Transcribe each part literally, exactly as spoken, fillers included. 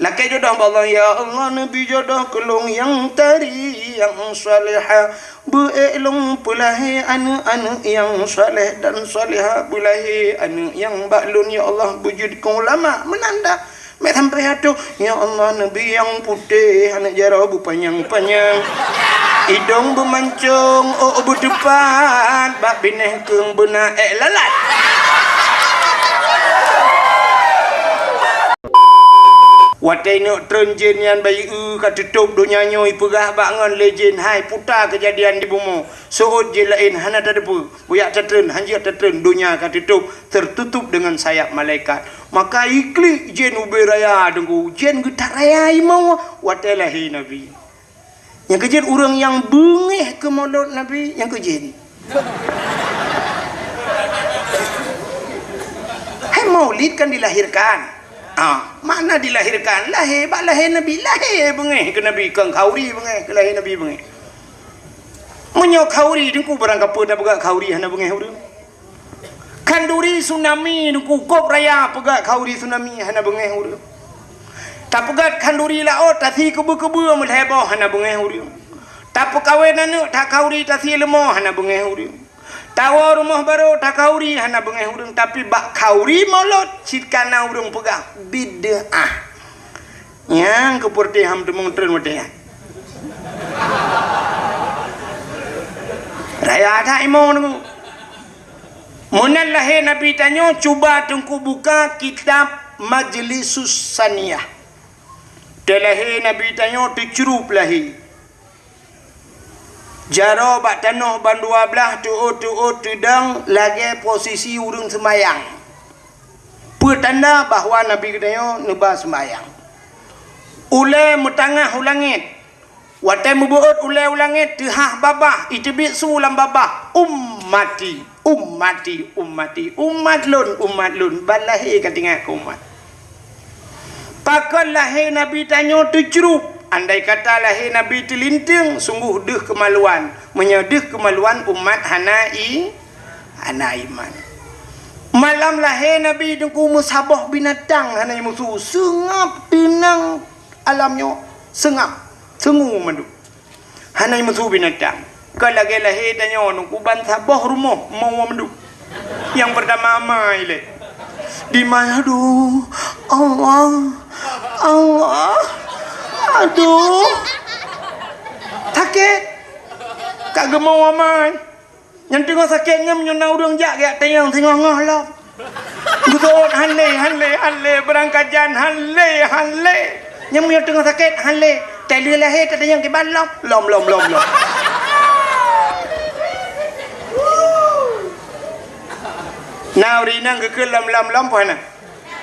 Lakée jodoh bak Allah, "Ya Allah, neubi jodoh keu lôn nyang tari, nyang salehah. Beu ék lôn peulahé aneuëk-aneuëk nyang saleh dan salehah. Beulahé aneuëk nyang bak lôn, ya Allah, beujeuet keu ulama." Meunan dah. Meusampé ateueh, "Ya Allah, neubi nyang putéh, aneuëk jaroe beupanyang-panyang. Idong beumancong, ôk beuteupat, bak binéh keueng beuna ék lalat." Watée neuk treun jén nyan bayeue ka teutôb donya nyoe, ipeugah bak ngon lé jén, "Hai, puta keujadian di bumoe. Seuôt jén laén hana tateupeue. Bujak tatreun, hanjeuet tatreun, donya ka teutôb, tertutup dengan sayap malaikat." Maka iklik jén ubé raya, Teungku. Jén geutat raya imoe watée lahé Nabi. Nyang keu jén ureuëng nyang beungéh keu molot Nabi, nyang keu jén. Hai, maulid kan dilahirkan. Ah, makna dilahirkan, lahé, bak lahé Nabi, lahé beungéh keu Nabi, kon khanduri beungéh keu lahé Nabi beungéh. Meunyoe khanduri, Teungku, barang kapeue tapeugah khanduri hana beungéh ureuëng. Khanduri tsunami, Teungku, kôb raya peugah khanduri tsunami hana beungéh ureuëng. Tapeugah khanduri laôt, tasi keubeu-keubeu meulhée boh hana beungéh ureuëng. Tapeukawen aneuëk takhanduri, tasi leumo hana beungéh ureuëng. Tawoe rumoh barô takhanduri hana beungéh ureuëng, tapi bak khanduri molot cit kana ureuëng peugah bid'ah. Nyang keu peureutih ham teumong treun watée nyan. Raya that imoe Teungku. Meunan lahé Nabi tanyoe, cuba Teungku buka kitab Majlisus Saniyah. Teulahé Nabi tanyoe teucrup lahé. Jaroe bak tanoh bandua blaih, teuôt-teuôt teudong lagée posisi ureuëng seumayang. Peue tanda bahwa Nabi geutanyoe neuba seumayang. Ulée meutangah u langét. Watée meubeuôt ulée u langét, teuhah babah, iteubiet su lam babah, "Ummati, ummati, ummati, umat lôn, umat lôn." Ban lahé ka teuingat keu umat. Pakon lahé Nabi tanyoe teucrup? Andai kata lahé Nabi teulinteung, sunggoh deuh keumaluan. Meunyoe deuh keumaluan, umat hana i-, hana iman. Malam lahé Nabi Teungku meusaboh binatang hana jimusu, seungab teunang alam nyoe, seungab, seungue mandum. Hana jimusu binatang. Ka lagée lahé tanyoe Teungku ban saboh rumoh moe mandum. Nyang peurtama amai lé. Di mai, aduh, Allah, Allah, aduh. Sakét. Ka geumoe amai. Nyang teungoh sakét nyan meunyoe na ureuëng jak geujak tanyong singoh-ngoh lom. Geuseuôt han lé, han lé, han lé, beurangkajan han lé, han lé. Nyang meunyoe teungoh sakét han lé. Taleueh lahé tatanyong kiban lom, lom, lom, lom, lom. Na ureuëng inong geukheun lom, lom, lom, peue hana?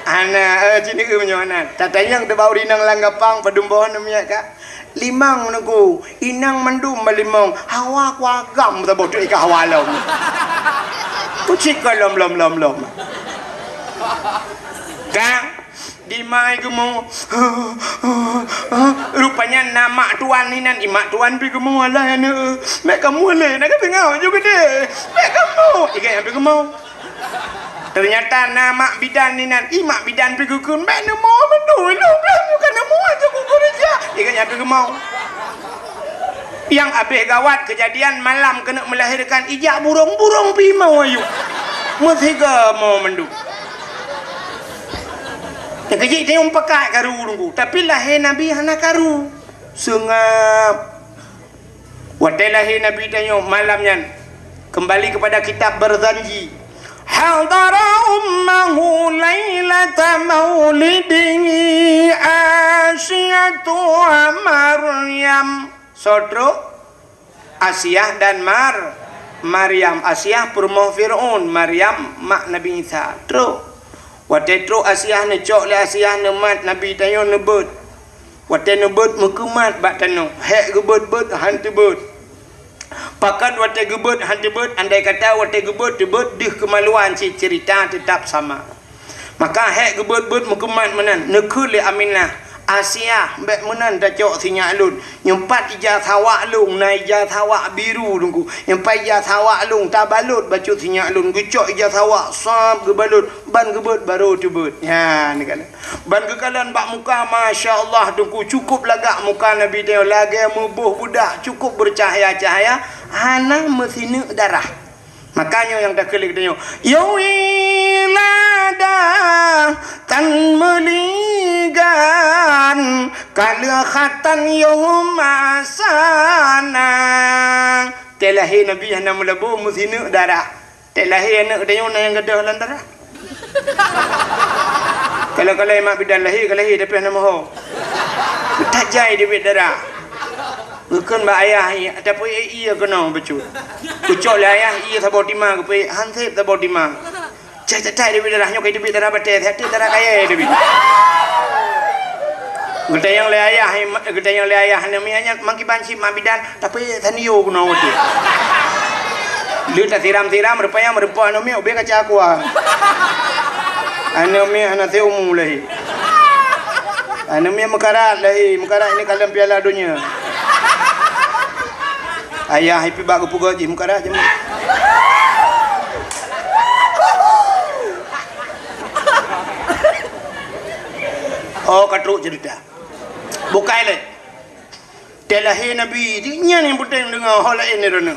Hana, eh, cit neu meunyoe hana. Tatanyong teubak ureuëng inong lam gapang, padum boh aneuk miet ka. Limong Teungku, inong mandum balimong, hawa kuagam saboh teuk ka hawa lom. Kucik ka lom, lom, lom, lom. Ka, di mai geumo. Rupanya na mak tuan inan, i mak tuan pi geumo, "Alah aneuk, mek kamoe lé, na ka teungoh ju geude. Mek kamoe." Igai pi geumo. Teunyata na mak bidan inan, i mak bidan pi geukheun, "Bék neumoe mandum, ilôn blah muka neumoe aja kuku reja." Iga nyan pi geumoe. Nyang abéh gawat keujadian malam keuneuk meulahérkan, ijak burông-burông pi moe ayue. Meusiga moe mandum. Nyang keujih teunyong pakat karu Teungku, tapi lahé Nabi hana karu. Seungab. Watée lahé Nabi tanyoe malam nyan, keumbali keupada kitab Barzanji, "Hadara ummahu lailata maulidihi Asiyatu wa Maryam." Soe trok? Asiah dan Mar-, Maryam. Asiah peurumoh Fir'aun, Maryam mak Nabi Isa. Trok. Watée trok Asiah, neucok lé Asiah, neumat Nabi tanyoe, neubeuet. Watée neubeuet meukeumat bak tanoh, hék geubeuet-beuet han teubeuet. Pakon watée geubeuet han teubeuet, andai kata watée geubeuet teubeuet deuh keumaluan cit ceurita teutap sama. Maka hék geubeuet-beuet meukeumat meunan, neukheun lé Aminah, Asiah, bék meunan tacok sinyak lôn. Nyang pat ija sawak lôn, na ija sawak biru Teungku. Nyang pat ija sawak lôn, tabalot bacut sinyak lôn. Geucok ija sawak, sab geubalot, ban geubeuet barô teubeuet. Nyan, neukalon. Ban geukalon bak muka, masya Allah Teungku, cukup lagak muka Nabi tanyoe, lagée meuboh budak, cukup beucahya-cahya, hana meusineuk darah. Makanya nyang takeulik tanyoe, ya wiladah tan meuligan, kaleukhatan yum asana. Teuh lahé Nabi hana meulabô meusineuk darah. Teuh lahé aneuk tanyoe na nyang gadôh lam darah. Kalau-kalau mak bidan lahé ka lahé tapi hana moho. Tajai dibit darah. Geukheun bak ayah, tapi ie keunoe bacut. Geucok lé ayah ie saboh tima geupeuék, han sép saboh tima. Cai tatai dibit darah nyoe, kai teubiet darah batée, hati darah kayée teubiet. Geutanyong lé ayah, geutanyong lé ayah, aneuk miet nyan makiban cit mak bidan, tapi tanio keunoe watée. Lheueh tasiram-siram, rupanya meureumpok aneuk miet ubé kaca aqua. Aneuk miet hana seumu lahé. Aneuk miet meukarat lahé, meukarat ini kalon Piala Donya. Ayah ipi bak geupeugah jih meukarat jih. Oh, ka trok cerita. Bukai lé. Teuh lahé Nabi, nyan nyang peunteng deungoe, ho laén ni droeneuh.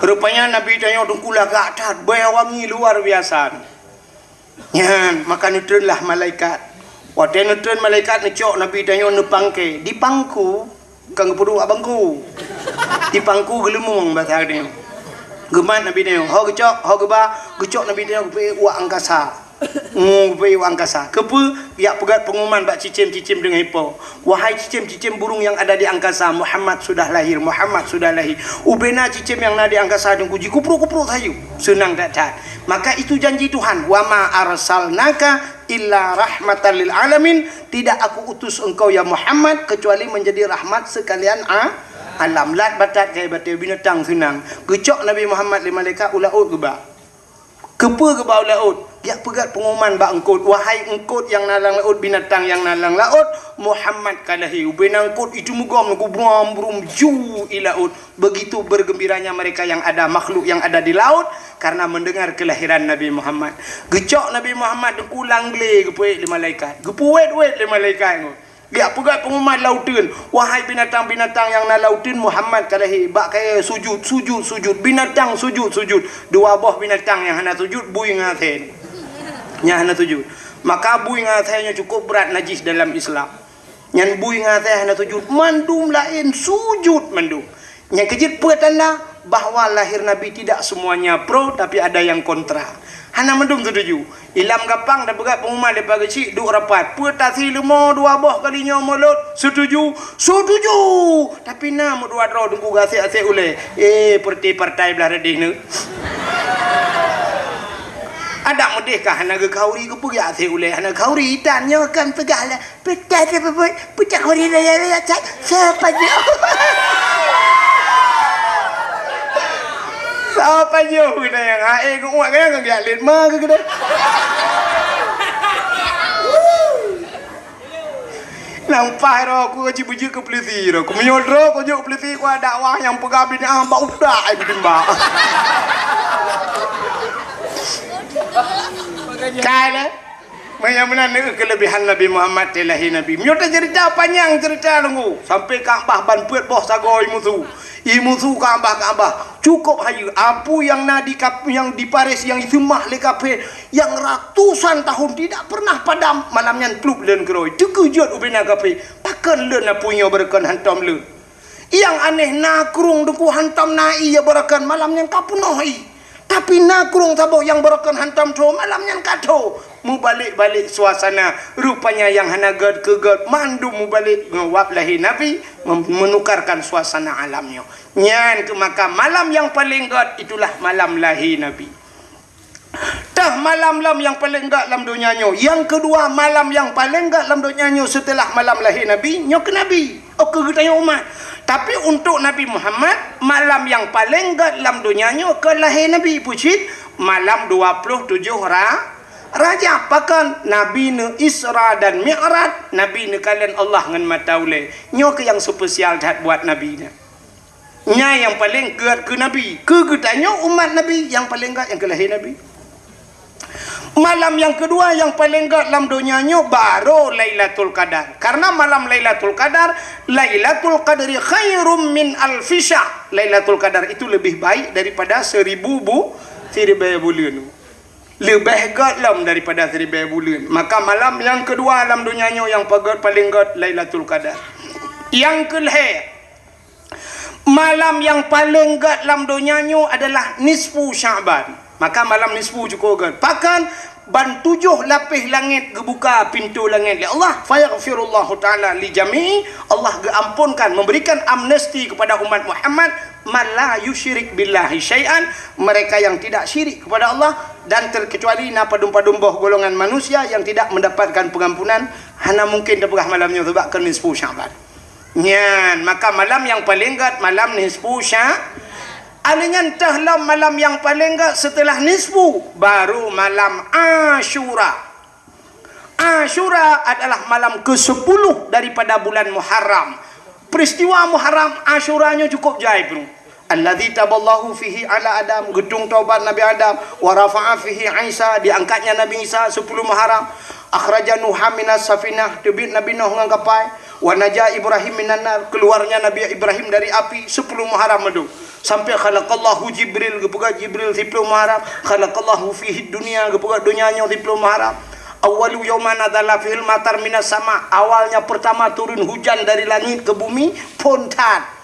Rupanya Nabi tanyoe Teungku lagak that, bèe wangi luar biasa. Nyan, maka neutreunlah malaikat. Watèe neutreun malaikat neucok Nabi tanyoe neupangke, dipangku, kon geupeuduek bak bangku. Dipangku geuleumong basa tanyoe. Geumat Nabi tanyoe, ho geucok, ho geuba, geucok Nabi tanyoe geupeuék u angkasa. Mu, geupeuék u angkasa. Keupeue? Geujak peugöt peungumuman bak cicém-cicém deungon ipo. Wahai cicém-cicém burung yang ada di angkasa, Muhammad sudah lahir, Muhammad sudah lahir. Ubena cicém nyang na di angkasa Teungku jikuprok-kuprok sayup. Seunang that-that. Maka itu janji Tuhan, "Wa ma arsalnaka illa rahmatan lil alamin." Tidak aku utus engkau ya Muhammad kecuali menjadi rahmat sekalian a-, alam. Lat batat kai batèe binatang seunang. Geucok Nabi Muhammad lé malaikat u laôt geuba. Keupeue geuba u laôt? Geujak peugöt peungumuman bak eungkôt, "Wahai eungkôt nyang na lam laôt, binatang nyang na lam laôt, Muhammad ka lahé." Ubena eungkôt itu meugom, gubrom-brum ju i laôt. Begitu bergembiranya mereka yang ada, makhluk yang ada di laut, karena mendengar kelahiran Nabi Muhammad. Geucok Nabi Muhammad Teungku lam glé geupeuék lé malaikat. Geupeuwét-wét lé malaikat nyoe. Geujak peugöt peungumuman lauteuen, "Wahai binatang-binatang nyang na lauteuen, Muhammad ka lahé." Bak kayèe sujud, sujud, sujud. Binatang sujud, sujud. Dua boh binatang nyang hana sujud, bui ngon asèe. Nyang hana sujud. Maka bui ngon asèe nyoe cukup brat najis dalam Islam. Nyan bui ngon asèe hana sujud, mandum laén sujud mandum. Nyang keujeuet peue tanda bahwa lahir Nabi tidak semuanya pro, tapi ada yang kontra. Hana mandum setuju. Ilam gampang tapeugah peungumuman lé pageucik duek rapat. Peue tasi leumo dua boh kali nyoe mulod? Setuju? Setuju! Tapi na meudua droe Teungku geuasèk-asèk ulèe. Eh, partai-partai blah reudeh nyoe. Adak meudeh ka hana geukhauri, keupeue geuasèk ulèe hana geukhauri? Tan nyoe kan peugah lah. Peucah teupeubeuet, peucah kuri raya-raya that, seupajoh. Seupajoh keunan nyang haé geuuet keunan geujak lét ma keu keunan. Nang paih roh ku cit beujeuet keu peulisi roh. Ku meunyoe droe ku jeuet keu peulisi ku dakwah nyang peugah binatang bak utak ai beutimba. Kai lé. Meunyoe meunan neu keulebihan Nabi Muhammad teuh lahé Nabi. Meunyoe taceurita panyang ceurita Teungku, sampoe Ka'bah ban peuet boh sagoe imusu. Imusu Ka'bah, Ka'bah. Cukup hayeue. Apui nyang na di Ka'b-, nyang di Paris nyang iseumah lé kafé nyang ratusan tahun tidak pernah padam, malam nyan plup lôn keurôi. Teukeujot ubena kafé. Pakon lôn apui nyoe beureukan hantom lôn. Nyang aneh na krueng Teungku hantom na ie beureukan malam nyan ka peunoh ie. Tapi na krueng saboh nyang beureukan hantom tho malam nyan ka tho. Meubalek-balek suasana. Rupanya nyang hana gèt keu gèt mandum meubalek ngon wab lahé Nabi mem-, menukarkan suasana alam nyoe. Nyan keuh maka malam nyang paleng gèt itulah malam lahé Nabi. Teuh malam lom nyang paleng gèt lam donya nyoe. Nyang keudua, malam nyang paleng gèt lam donya nyoe seuteulah malam lahé Nabi, nyoe keu Nabi. Oh, keu geutanyoe umat. Tapi untuk Nabi Muhammad, malam nyang paleng gèt lam donya nyoe keu lahé Nabi. Peue cit? Malam dua ploh tujoh Ra-, Rajab, pakon? Nabi neu Isra dan Mi'raj, Nabi neukalon Allah ngon mata ulée. Nyoe keuh nyang spesial that buat Nabi nyan. Nyan nyang paleng gét keu Nabi. Keu geutanyoe umat Nabi, nyang paleng gét nyang keu lahé Nabi. Malam nyang keudua nyang paleng gét lam donya nyoe baru Lailatul Qadar. Karena malam Lailatul Qadar, Lailatul Qadri khairum min alfi syahr. Lailatul Qadar itu lebih baik daripada seribu bu-, siribée buleuen. Leubeh gét lom daripada siribée buleuen. Maka malam nyang keudua lam donya nyoe nyang pagét paleng gét Lailatul Qadar. Nyang keu lhée, malam nyang paleng gét lam donya nyoe adalah nisfu Sya'ban. Maka malam nisfu cukôp gét. Pakon? Ban tujoh lapéh langét geubuka pintoe langét lé Allah. Fayaghfirullahu ta'ala li jami'i. Allah geuamponkan, memberikan amnesti kepada umat Muhammad, man la yusyrik billahi syai'an, mereka yang tidak syirik kepada Allah, dan terkecuali na padum-padum boh golongan manusia yang tidak mendapatkan pengampunan, hana mungkin teupeugah malam nyoe sebab keu nisfu Sya'ban. Nyan, maka malam nyang paleng gét malam nisfu Sya-, alheuh nyan teuh lom malam nyang paleng gét setelah nisfu, baru malam Asyura. Asyura adalah malam kesepuluh daripada bulan Muharram. Peristiwa Muharram Asyura nyoe cukup jai pih. Alladzi taballahu fihi ala Adam, geutung taubat Nabi Adam, wa rafa'a fihi Isa, diangkatnya Nabi Isa sepuluh Muharram, akhraja Nuha minas safinah, teubiet Nabi Nuh ngon kapai, wa naja Ibrahim minan nar, keluarnya Nabi Ibrahim dari api sepuluh Muharram madu. Sampai khalaqallahu Jibril, geupeugah Jibril siploh Muharram, khalaqallahu fihi dunya, geupeugah donya nyoe siploh Muharram. Awwalu yauman nazala fihil matar minas sama, awalnya pertama turun hujan dari langit ke bumi, phon that.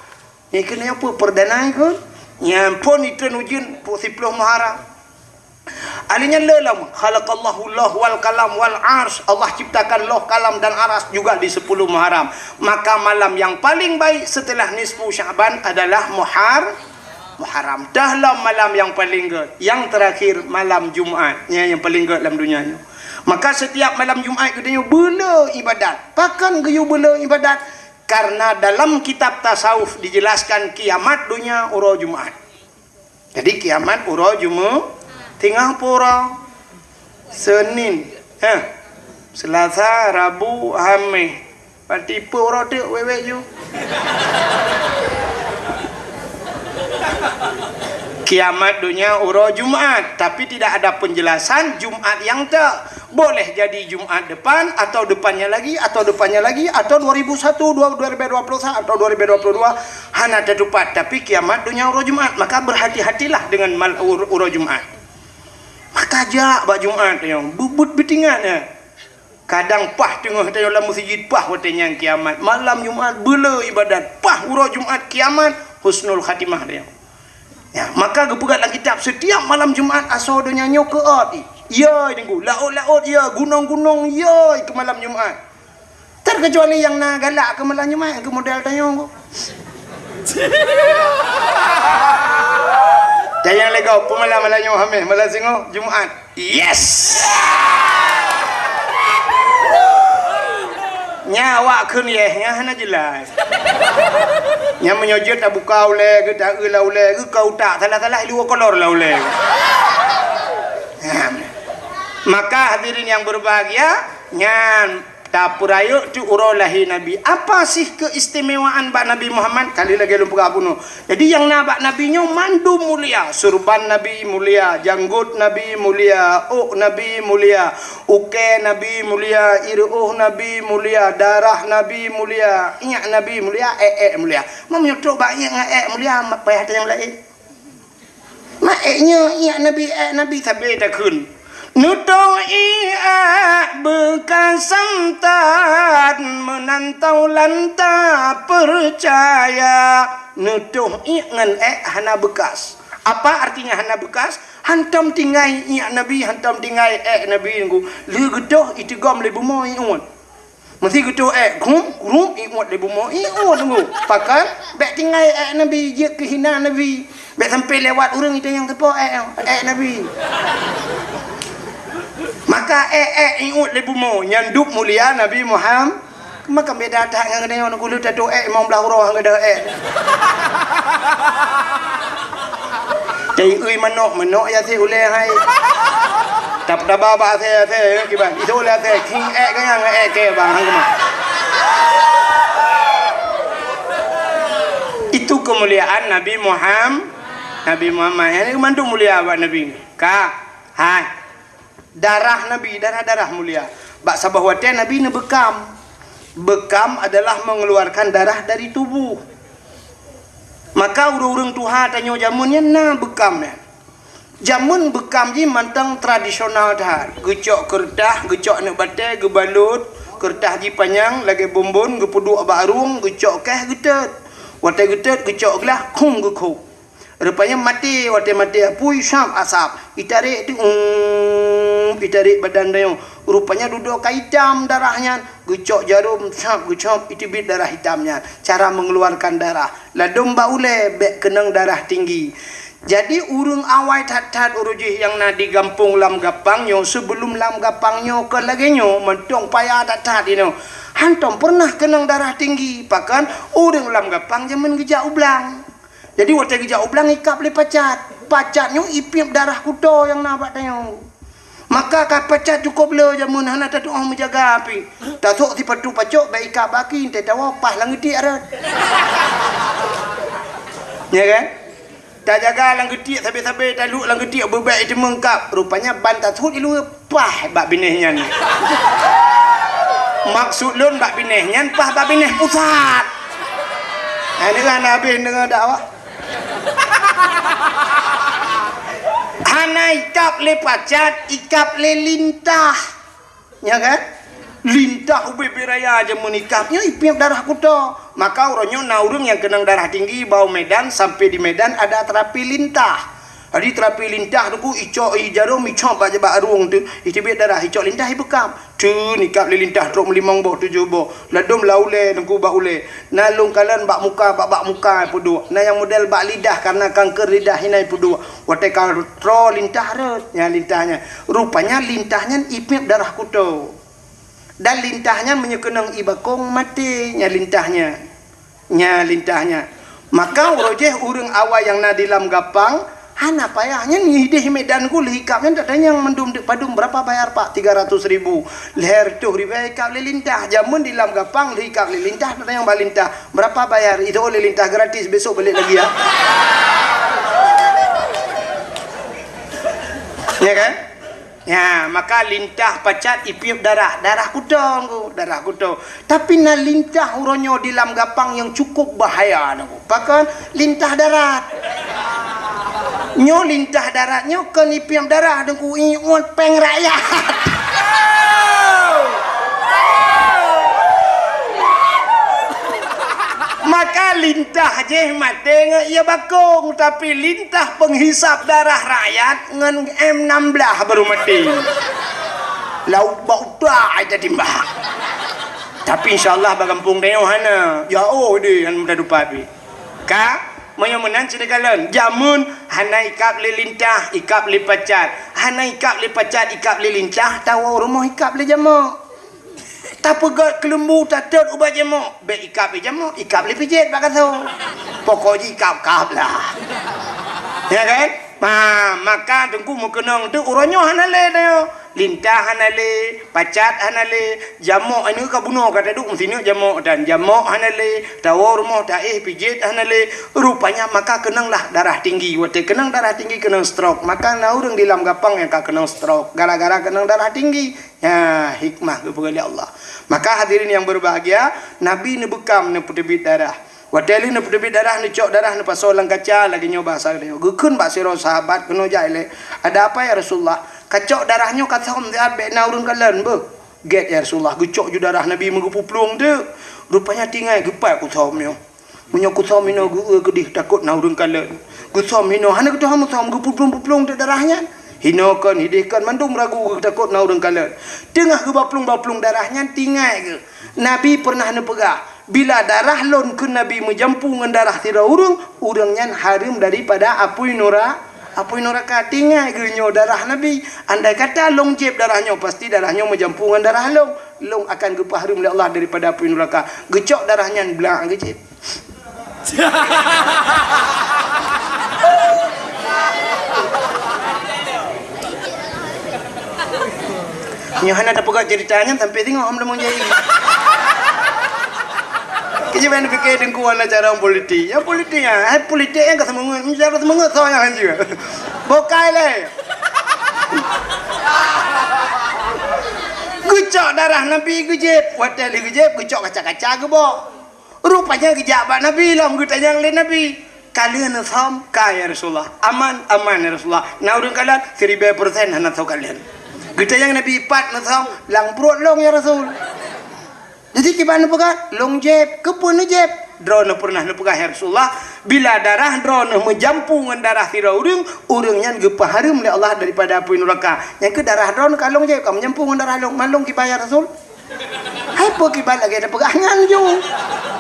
Nyan keuh nyan peue perdana nyan keuh? Nyan phon itreun ujeuen pu-, siploh Muharram. Alheuh nyan le lom, khalaqallahu lauh wal qalam wal arsy. Allah ciptakan lauh, kalam dan aras juga di sepuluh Muharram. Maka malam yang paling baik setelah nisfu Sya'ban adalah Muhar-, Muharram. Teuh lom malam yang paling gét. Yang terakhir malam Jumat. Nyan yang paling gét lam donya nyoe. Maka setiap malam Jumat geutanyoe beule ibadat. Pakon geuyue beule ibadat? Karena dalam kitab tasawuf dijelaskan kiamat donya uroe Jumat. Jadi kiamat uroe Jumaat, teungoh pue uroe? Senin, ha? Selasa, Rabu, Hamis. Berarti pue uroe teuk wék-wék ju? Kiamat donya uroe Jumaat, tapi tidak ada penjelasan Jumaat nyang teuk. Boleh jadi Jumaat depan, atau depannya lagi, atau depannya lagi, atau dua ribu satu, dua-, dua ribu dua puluh satu, atau dua ribu dua puluh dua, hana teutupat. Tapi kiamat donya uroe Jumaat, maka berhati-hatilah dengan mal-, ur-, uroe Jumaat. Maka jak bak Jumaat nyoe, beuet-beuet beutingat nyan. Kadang paih teungoh tanyoe lam meuseujid, paih watée nyan kiamat. Malam Jumaat beule ibadat, paih uroe Jumaat kiamat, husnul khatimah nyoe. Ya, maka geupeugah lam kitab, setiap malam Jumaat asoe donya nyoe keuôt. Ya, Teungku, laôt-laôt ya, gunong-gunong ya, keu malam Jumaat. Terkecuali nyang na galak keu malam Jumaat, keu model tanyoe. Dan nyang lego, pue malam, malam nyoe Hamis, malam singoh Jumaat. Yes! Nyan awak kheun yes, nyan hana jelas. Nyan meunyoe jeuet tabuka ulée geuh, taeu lam ulée geuh, ka utak salah-salah, ilu kolor lam ulée geuh. Nyan. Maka hadirin yang berbahagia, nyan tapeurayeuk teuk uroe lahé Nabi. Apa sih keistimewaan bak Nabi Muhammad? Kali lagée lôn peugah bunoe. Jadi nyang na bak Nabi nyoe mandum mulia. Surban Nabi mulia, janggot Nabi mulia, ôk Nabi mulia, ukée Nabi mulia, ireuôh Nabi mulia, darah Nabi mulia, iék Nabi mulia, ék-ék mulia. Meunyoe trok bak iék ngon ék mulia, payah tanyong laén. Mak ék nyoe iék Nabi, ék Nabi sabe takheun. Neutoh iék ék beukasan that, meunan taulan tapeucaya. Neutoh iék ngon ék hana beukas. Apa artinya hana beukas? Hantom tinggai iék Nabi, hantom tinggai ék Nabi nunggu. Lheueh geutoh iteugom lé bumoe iék. Meusé geutoh ék, grum, grum, iék lé bumoe, iék nunggu. Pakon? Bék tinggai ék Nabi, jeuet keu hina Nabi. Bék sampai lewat ureuëng itanyong sapo ék, ék Nabi. Maka ék, ék, iék lé bumoe, nyan dub mulia Nabi Muhammad. Maka beda that ngon geutanyoe nunggu lheueh tatoh ék, limong blaih uroe ngon geutanyoe ék. Teuiui manok, manok ya si ulée hai. Tap-, taba bak asèe-asèe, ya, kiban. Itu lé asèe, king ék keu nyang ék keu bang, hang keumah. Itu kemuliaan Nabi Muham-, Nabi Muhammad. Nyan mandum mulia bak Nabi. Ka, hai. Darah Nabi, darah-darah mulia. Bak saboh watèe Nabi neubeukam. Beukam adalah mengeluarkan darah dari tubuh. Maka ureueng-ureueng tuha tanyoe jameun nyan na beukam nyan. Jameun beukam jih mantong tradisional that. Geucok keureutah, geucok aneuk batèe, geubalot, keureutah jih panyang lagèe bonbon, geupeuduek bak arueng, geucok kèh geutot. Watèe geutot, geucok glah, khong geukhôb. Rupanya maté, watèe maté apui, sab asab. Itarek tu, um, itarek badan tanyoe. Rupanya dudoe ka itam darah nyan. Geucok jarom, sab, geucok, iteubiet darah itam nyan. Cara mengeluarkan darah. Ladôm bak ulèe, bèk keunong darah tinggi. Jadi, ureueng awai that-that uroe jih nyang na di gampông Lam Gapang nyoe, sebelum Lam Gapang nyoe kon lagèe nyoe, mantong payah that-that inoe. Hantom peureunah keunong darah tinggi, pakon ureueng Lam Gapang jameun geujak u blang. Jadi, watèe geujak u blang ikab lé pacat. Pacat nyoe ipiep darah kuto nyang na bak tanyoe. Maka ka pacat cukôp le jameun hana tatu'oh meujaga pih. Tasôk sipatu pacok bèk ikab bak aki, teuh tawoe paih lam geutiek rot. Ya kan? Tajaga lam geutiek sabé-sabé, taluek lam geutiek beubèk iteumeung kab. Rupanya ban tasut iluweue paih bak binéh nyan. Maksud lôn bak binéh nyan paih bak binéh pusat. Hai, deungon habéh deungon dakwah. Hana ikab lé pacat, ikab lé lintah. Nya kan? Lintah ubé-bé raya jameun ikab nyoe ipiep darah kuto. Maka uroe nyoe na ureueng nyang keunong darah tinggi bak u Medan, sampai di Medan ada terapi lintah. Jadi terapi lintah tu ku icok i jarom icok bak, bak arueng tu, iteubiet darah, icok lintah ibeukam. Teun ikab lé lintah trok meulimong boh, tujoh boh. Ladôm lam ulèe teungku bak ulèe. Na lôn kalon bak muka, bak, bak muka peuduek. Na nyang model bak lidah karena kanker lidah hina ipeuduek. Watèe ka troe lintah rot, nyan lintah nyan. Rupanya lintah nyan ipiep darah kuto. Dan lintah nyan meunyoe keunong i bakong maté, nyan lintah nyan. Nyan lintah nyan. Maka uroe jih ureueng awai nyang na di Lam Gapang, hana payah nyan idéh Medan ku lheuh ikab nyan, tatanyong mandum deuk padum, "Berapa bayar, Pak?" "Tiga ratus ribu." Lhèe reutôh ribèe ikab lé lintah. Jameun di Lam Gapang lheuh ikab lé lintah, tatanyong bak lintah, "Berapa bayar?" Itu oleh lintah gratis, besok balik lagi ya. Ya kan? Ya, maka lintah pacat ipiep darah, darah kuto, darah kuto. Tapi na lintah uroe nyoe di Lam Gapang nyang cukup bahaya, Teungku. Pakon? Lintah darat. Nyoe lintah darat nyoe kon ipiep darah, Teungku, iuet péng rakyat. Maka lintah jih maté ngon ie bakong, tapi lintah penghisap darah rakyat ngon M enam belas baru maté. Lauk bak utak ai tatimbak. Tapi insya Allah bak gampông tanyoe hana. Ya oh deh, hana mudah dupat pih. Ka, meunyoe meunan sini kalon. Jameun hana ikab lé lintah, ikab lé pacat. Hana ikab lé pacat, ikab lé lintah, tawoe rumoh ikab lé jamok. Tapeugöt keuleumbu tatot ubat jamok, bèk ikab lé jamok, ikab lé pijet bak gasoe. Pokok jih ikab-kab lah. Ya kan? Ha, maka Teungku meukeunong teuk uroe nyoe hana lé tanyoe. Lintah hana lé, pacat hana lé, jamok aneuk ka bunoe ka taduek meusineuk jamok dan jamok hana lé, tawoe rumoh taéh pijet hana lé. Rupanya maka keunong lah darah tinggi. Watèe keunong darah tinggi keunong stroke. Maka na ureueng di Lam Gapang nyang ka keunong stroke gara-gara keunong darah tinggi. Ya, hikmah geupeugah lé Allah. Maka hadirin yang berbahagia, Nabi neubeukam neupeuteubiet darah. Watèe lheueh neupeuteubiet darah, neucok darah, neupasoe lam kaca, lagèe nyoe bahasa geutanyoe. Geukheun bak sidroe sahabat, keunoe jak ilèe, "Ada apa ya Rasulullah? Kacok darah nyoe kathom siat bèk na ureueng kalon beuh." "Gèt ya Rasulullah." Geucok ju darah Nabi meugeupuplueng teuk. Rupanya tinggai geupat kuthom nyoe. Meunyoe kuthom hinoe geu-, keudeh takot na ureueng kalon. Kuthom hinoe hana geutuha muthom geupuplueng-puplueng teuk darah nyan. Hinoe kon, hideh kon, mandum ragu geutakot na ureueng kalon. Teungoh geubaplueng-baplueng darah nyan tinggai geuh. Nabi peureunah neupeugah, "Bila darah lôn," kheun Nabi, "meujampu ngon darah sidroe ureueng, ureueng nyan hareuem daripada apui nura-, apui nuraka." Tinggai geuh nyoe darah Nabi. Andai kata lôn jieb darah nyoe, pasti darah nyoe meujampu ngon darah lôn. Lôn akan geupeuhareuem lé Allah daripada apui nuraka. Geucok darah nyan blang geucit. Nyoe hana tapeugah cerita nyan sampai singoh hom lamong jai. Keujeuet ban pike deungku hana cara politik. Ya politik ya, hai politik nyang ka seumeungeut, cara seumeungeut soe nyang hanjeuet. Bokai lé. Geucok darah Nabi geujép, watèe lheueh geujép geucok kaca-kaca geubok. Rupanya geujak bak Nabi lom geutanyong lé Nabi, "Ka lheueh neusöm?" "Ka, ya Rasulullah." "Aman?" "Aman, ya Rasulullah." Na ureueng kalon, siribèe persen hana soe kalon. Geutanyong Nabi, "Pat neusöm?" "Lam pruet lôn, ya Rasul." Jadi kiban neupeugah, "Lôn jép." "Keupeue neujép?" "Droeneuh peureunah neupeugah, ya Rasulullah, bila darah droeneuh meujampu ngon darah sidroe ureueng, ureueng nyan geupeuhareuem lé Allah daripada apui nuraka. Nyan keuh darah droeneuh ka lôn jép, ka meujampu ngon darah lôn, man lôn kiban, ya Rasul." Hai peue kiban lagèe tapeugah nyan ju.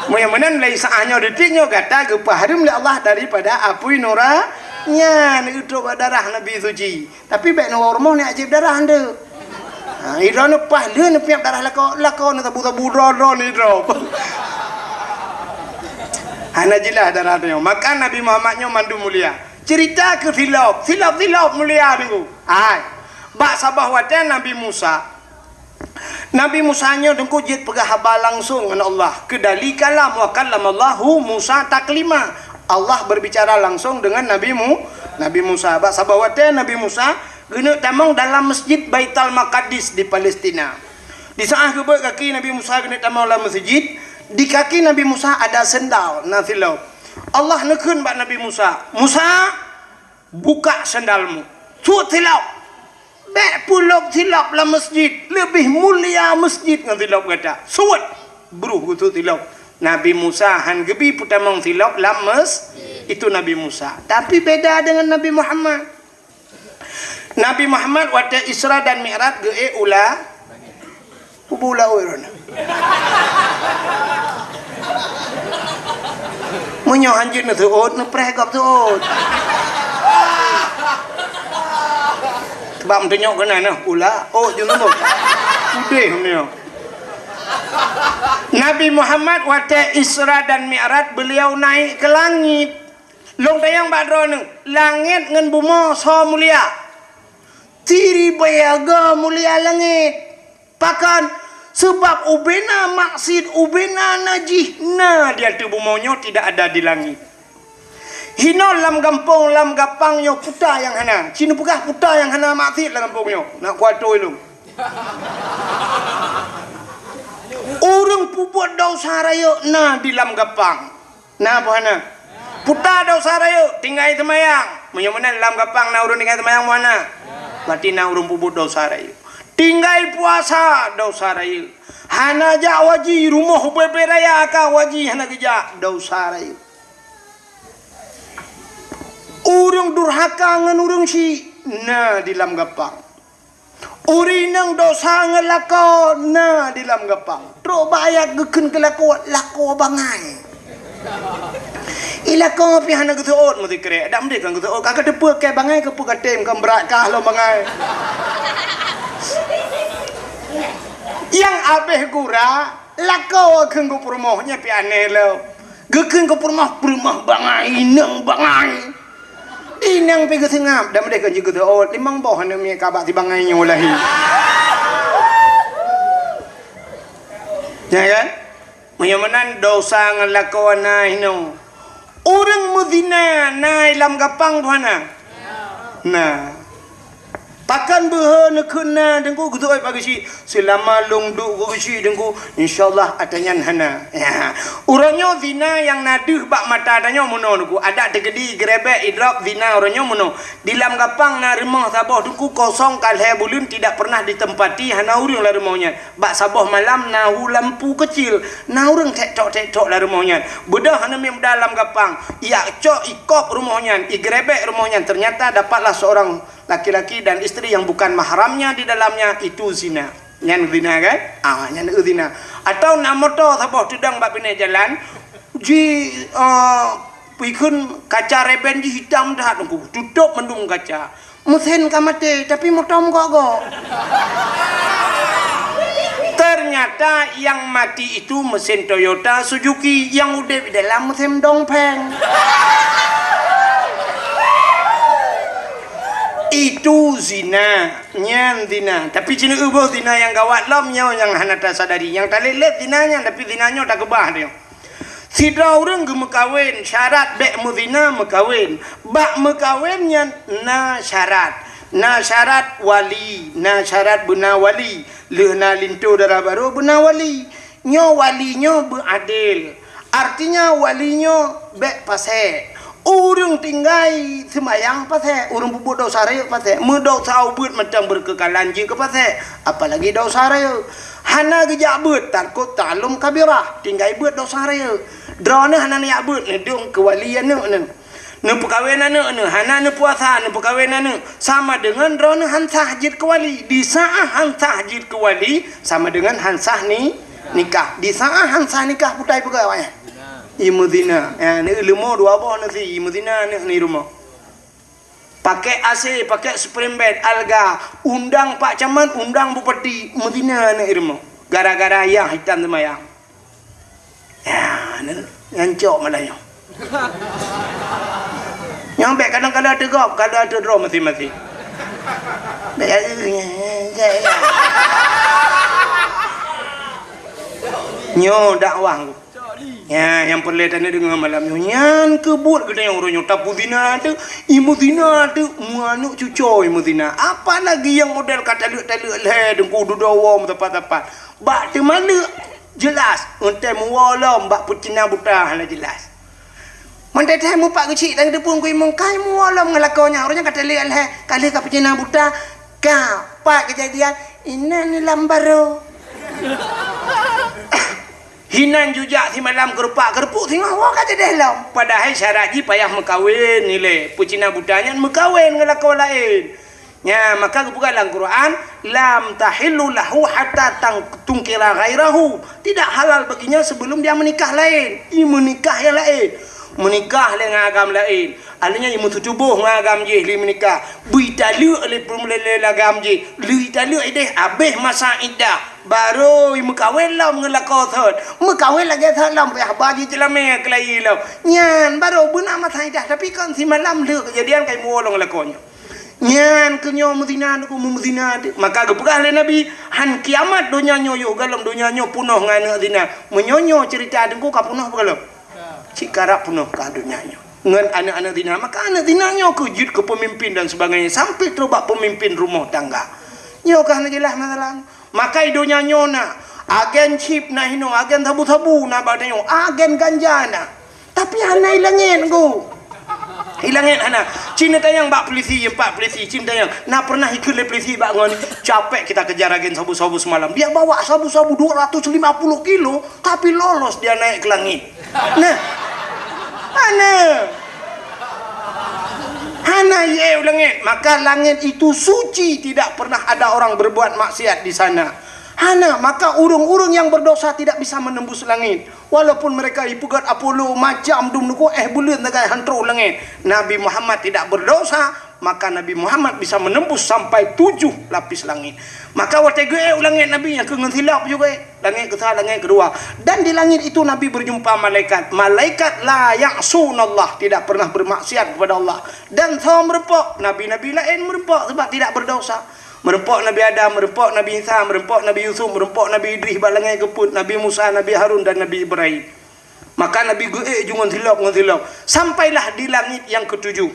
Meunyoe meunan lé saát nyoe detik nyoe gata geupeuhareuem lé Allah daripada apui nura nyan, geutrok bak darah Nabi suci. Tapi bèk neuwoe rumoh neujép darah nyan. Ha, idroeneuh paih lheueh neupiep darah lakoe, lakoe neusabu-sabu droe-droe neudroe. Hana jeulaih darah nyoe. Maka Nabi Muhammad nyoe mandum mulia. Cerita keu silop, silop-silop mulia nunggu. Hai. Bak saboh watèe Nabi Musa, Nabi Musa nyoe teungku jeuet peugah haba langsong ngon Allah. Keudali kalam, wa kallamallahu Musa taklima. Allah berbicara langsung dengan Nabi Mu-, Nabi Musa. Bak saboh watèe Nabi Musa geuneuk tamong dalam Masjid Baitul Maqdis di Palestina. Di saát geubeuet kaki Nabi Musa geuneuk tamong lam masjid, di kaki Nabi Musa ada sendal, na silop. Allah neukheun bak Nabi Musa, "Musa, buka sandalmu. Suet silop. Bèk peulop silop lam masjid. Leubeh mulia masjid ngon silop gata. Suet." Bruh geusuet silop. Nabi Musa han geubi peutamong silop lam mes-, itu Nabi Musa. Tapi beda dengan Nabi Muhammad. Nabi Muhammad watèe Isra dan Mi'raj geuék u la-, Kubu laôt droeneuh. Meunyoe hanjeuet neuseuôt, neupreh gob seuôt. Sabab meutunyok keunan nyoe, pula, ôt jeuet neuseuôt. Udeh meunyoe. Nabi Muhammad watèe Isra dan Mi'raj, beliau naik ke langit. Lôn tanyong bak droeneuh, langét ngon bumoe soe mulia? Siribèe go mulia langét. Pakon? Sabab ubena maksiet, ubena najih na di ateueh bumoe nyoe, tidak ada di langét. Hinoe lam gampông, lam gapang nyoe puta nyang hana. Ci neupeugah puta nyang hana maksiet lam gampông nyoe. Na kuatôi lôn. Ureueng peubuet desya rayeuk na di lam gapang. Na peu hana? Puta desya rayeuk, tinggai seumayang. Meunyoe meunan lam gapang na ureueng tinggai seumayang peu hana? Berarti na ureueng peubuet desya rayeuk. Tinggai puasa, desya rayeuk. Hana jak haji, rumoh ubé-bé raya ka haji hana geujak, desya rayeuk. Ureueng durhaka ngon ureueng syik na di lam gapang. Ureueng inong desya ngon lakoe na di lam gapang. Trok bak ayat geukheun keu lakoe, lakoe bangai. I lakoe pih hana geuseuôt meusikrek. Dak meudeh kon geuseuôt, ka geuteupeue keu bangai keupeue ka tem kon brat kah lom bangai. Nyang abéh gura, lakoe kheun geupeurumoh nyan pih aneh lom. Geukheun geupeurumoh, peurumoh bangai, inong bangai. Inong pih geuseungab, dak meudeh kon jeuet geuseuôt, limong boh aneuk miet ka bak si bangai nyoe lahé. Ya kan? Meunyoe meunan desya ngon lakoe na hinoe. Ureueng meuzina na i lam gapang peu hana? Na. Pakon beuhe neukheun na teungku geuseuôt bak geuchik? Seulama lôn duek keu geuchik teungku, insya Allah ata nyan hana. Ya. Uroe nyoe zina nyang na deuh bak mata tanyoe meunoe teungku. Adak teukeudi geurebek idrop zina uroe nyoe meunoe. Di lam gapang na rumoh saboh teungku kosong ka lhèe buleuen tidak pernah ditempati hana ureueng lam rumoh nyan. Bak saboh malam na hu lampu keucil, na ureueng tèk-tôk-tèk-tôk lam rumoh nyan. Beudôh aneuk miet muda lam gapang, ijak cok ikop rumoh nyan, igeurebek rumoh nyan, ternyata dapatlah seorang laki-laki dan isteri yang bukan mahramnya di dalamnya, itu zina. Nyan zina kan? Ah, nyan zina. Atau na moto saboh teudong bak binéh jalan, ji, eh, ikheun kaca reben jih itam that, tutôp mandum kaca. Meusén ka maté, tapi moto meugok-gok. Ternyata yang mati itu mesin Toyota Suzuki, yang udép di dalam mesin Dongfeng. Itu zina, nyan zina. Tapi ci neuboh zina nyang gawat lom nyoe nyang hana tasadari. Nyang talét-lét zina nyan, tapi zina nyoe takeubah nyoe. Sidroe ureuëng geumeukawen, syarat bék meuzina meukawen. Bak meukawen nyan na syarat. Na syarat wali, na syarat beuna wali. Lheueh na linto dara barô beuna wali. Nyoe wali nyoe beuadil. Artinya wali nyoe bék pasék. Ureuëng tinggai seumayang pasék, ureuëng peubuet desya rayeuk pasék. Meudesya ubeuet mantong beukeukalan jeuet keu pasék, apalagi desya rayeuk. Hana geujak beuet, tarkut ta'allum kabirah, tinggai beuet desya rayeuk. Droeneuh hana neujak beuet, neudong keu wali aneuëk neuh. Neupeukawen aneuëk neuh, hana neupuasa, neupeukawen aneuëk, sama deungon droeneuh han sah jeuet keu wali. Di saát han sah jeuet keu wali, sama deungon han sah ni, nikah. Di saát han sah nikah, peue tapeugah awaknyan? Imeuzina. Ya, ni ileumu dua boh nasi, imeuzina aneuëk ni rumoh. Pakai A C, pakai spring bed, alga, undang pak camat, undang bupati, meuzina aneuëk rumoh. Gara-gara ayah hitam seumayang. Ya, ni, nyan cok malah nyoe. Nyang bék kadang-kadang teugop, kadang teudroe maséng-maséng. Bék, nyoe dakwah. Ya, nyang peureulée taneuk deungoe malam nyoe. Nyan keuh buet geutanyoe uroe nyoe. Tapeuzina teuk, imeuzina teuk, meuaneuëk cucoe imeuzina. Apalagi nyang model ka taleuek-taleuek lhée, deungku dudoe woe meusapat-sapat. Bak teumaleuek, jeulaih, eunteuk meuwoe lom bak peucina buta hana jeulaih. Mantong teuh mupak geuchik dan geuteupeue keu imum, kai meuwoe lom ngon lakoe nyan. Uroe nyan ka taleuek lhée, ka lheueh ka peucina buta, ka, pat keujadian, inan lam barô. Hinan jujak simalam keurupak-keurupuek singoh woe ka jadeh lom. Padahai syarat jih payah meukawen ilée. Peucina buta nyan meukawen ngon lakoe laén. Nya, maka geupeugah lam Quran, "Lam tahillu lahu hatta tang-, tunkira ghairahu." Tidak halal baginya sebelum dia menikah lain. I meunikah nyang laén. Meunikah lé ngon agam laén. Akhirnya i meututuboh ngon agam jih lé meunikah. Beu italeuek lé peumulai lé agam jih. Lheueh italeuek ideh, abéh masa iddah. Barô i meukawen lom ngon lakoe thon. Meukawen lagée thon lom, payah ba jih jeulamé keulayi lom. Nyan, barô beuna masa iddah. Tapi kon simalam lheueh keujadian kai meuwoe lom ngon lakoe nyoe. Nyan keuh nyoe meuzina teungku, meuzina teuk. Maka geupeugah lé Nabi, "Han kiamat donya nyoe yoh galom donya nyoe peunoh ngon aneuëk zina." Meunyoe nyoe ceurita teungku ka peunoh peue galom? Cit karab peunoh ka donya nyoe. Ngon aneuëk-aneuëk zina. Maka aneuëk zina nyoe keuh jeuet keu peumimpin dan sebagainya. Sampai trok bak peumimpin rumoh tangga. Nyoe ka hana jeulaih masalah. Maka i donya nyoe na. Agen chip na hinoe, agen sabu-sabu na bak tanyoe, agen ganja na. Tapi hana i langét, Teungku. I langét hana. Ci neutanyong bak polisi, empat polisi, ci neutanyong. Na pernah ikheun lé polisi bak ngon, "Capek kita kejar agen sabu-sabu semalam. Dia bawa sabu-sabu dua ratus lima puluh kilo, tapi lolos dia naik ke langit." Nah. Hana. Hana ié u langét. Maka langét itu suci, tidak pernah ada orang berbuat maksiat di sana. Hana, maka ureuëng-ureuëng nyang berdosa tidak bisa menembus langit. Walaupun mereka ipeugét Apollo macam dum nuku éh buleuen sagai han trok u langét, Nabi Muhammad tidak berdosa, maka Nabi Muhammad bisa menembus sampai tujuh lapis langit. Maka watée geuék u langét Nabi nyang keu ngon silop juga, langét keusa, langét keudua. Dan di langit itu Nabi berjumpa malaikat. Malaikat la ya'sunallah, tidak pernah bermaksiat kepada Allah. Dan soe meureumpok, nabi-nabi laén meureumpok sebab tidak berdosa. Meureumpok Nabi Adam, meureumpok Nabi Isa, meureumpok Nabi Yusuf, meureumpok Nabi Idris bak langét keupeuet, Nabi Musa, Nabi Harun, dan Nabi Ibrahim. Maka Nabi geuék ju ngon silop, ngon silop. Sampailah di langit yang ketujuh.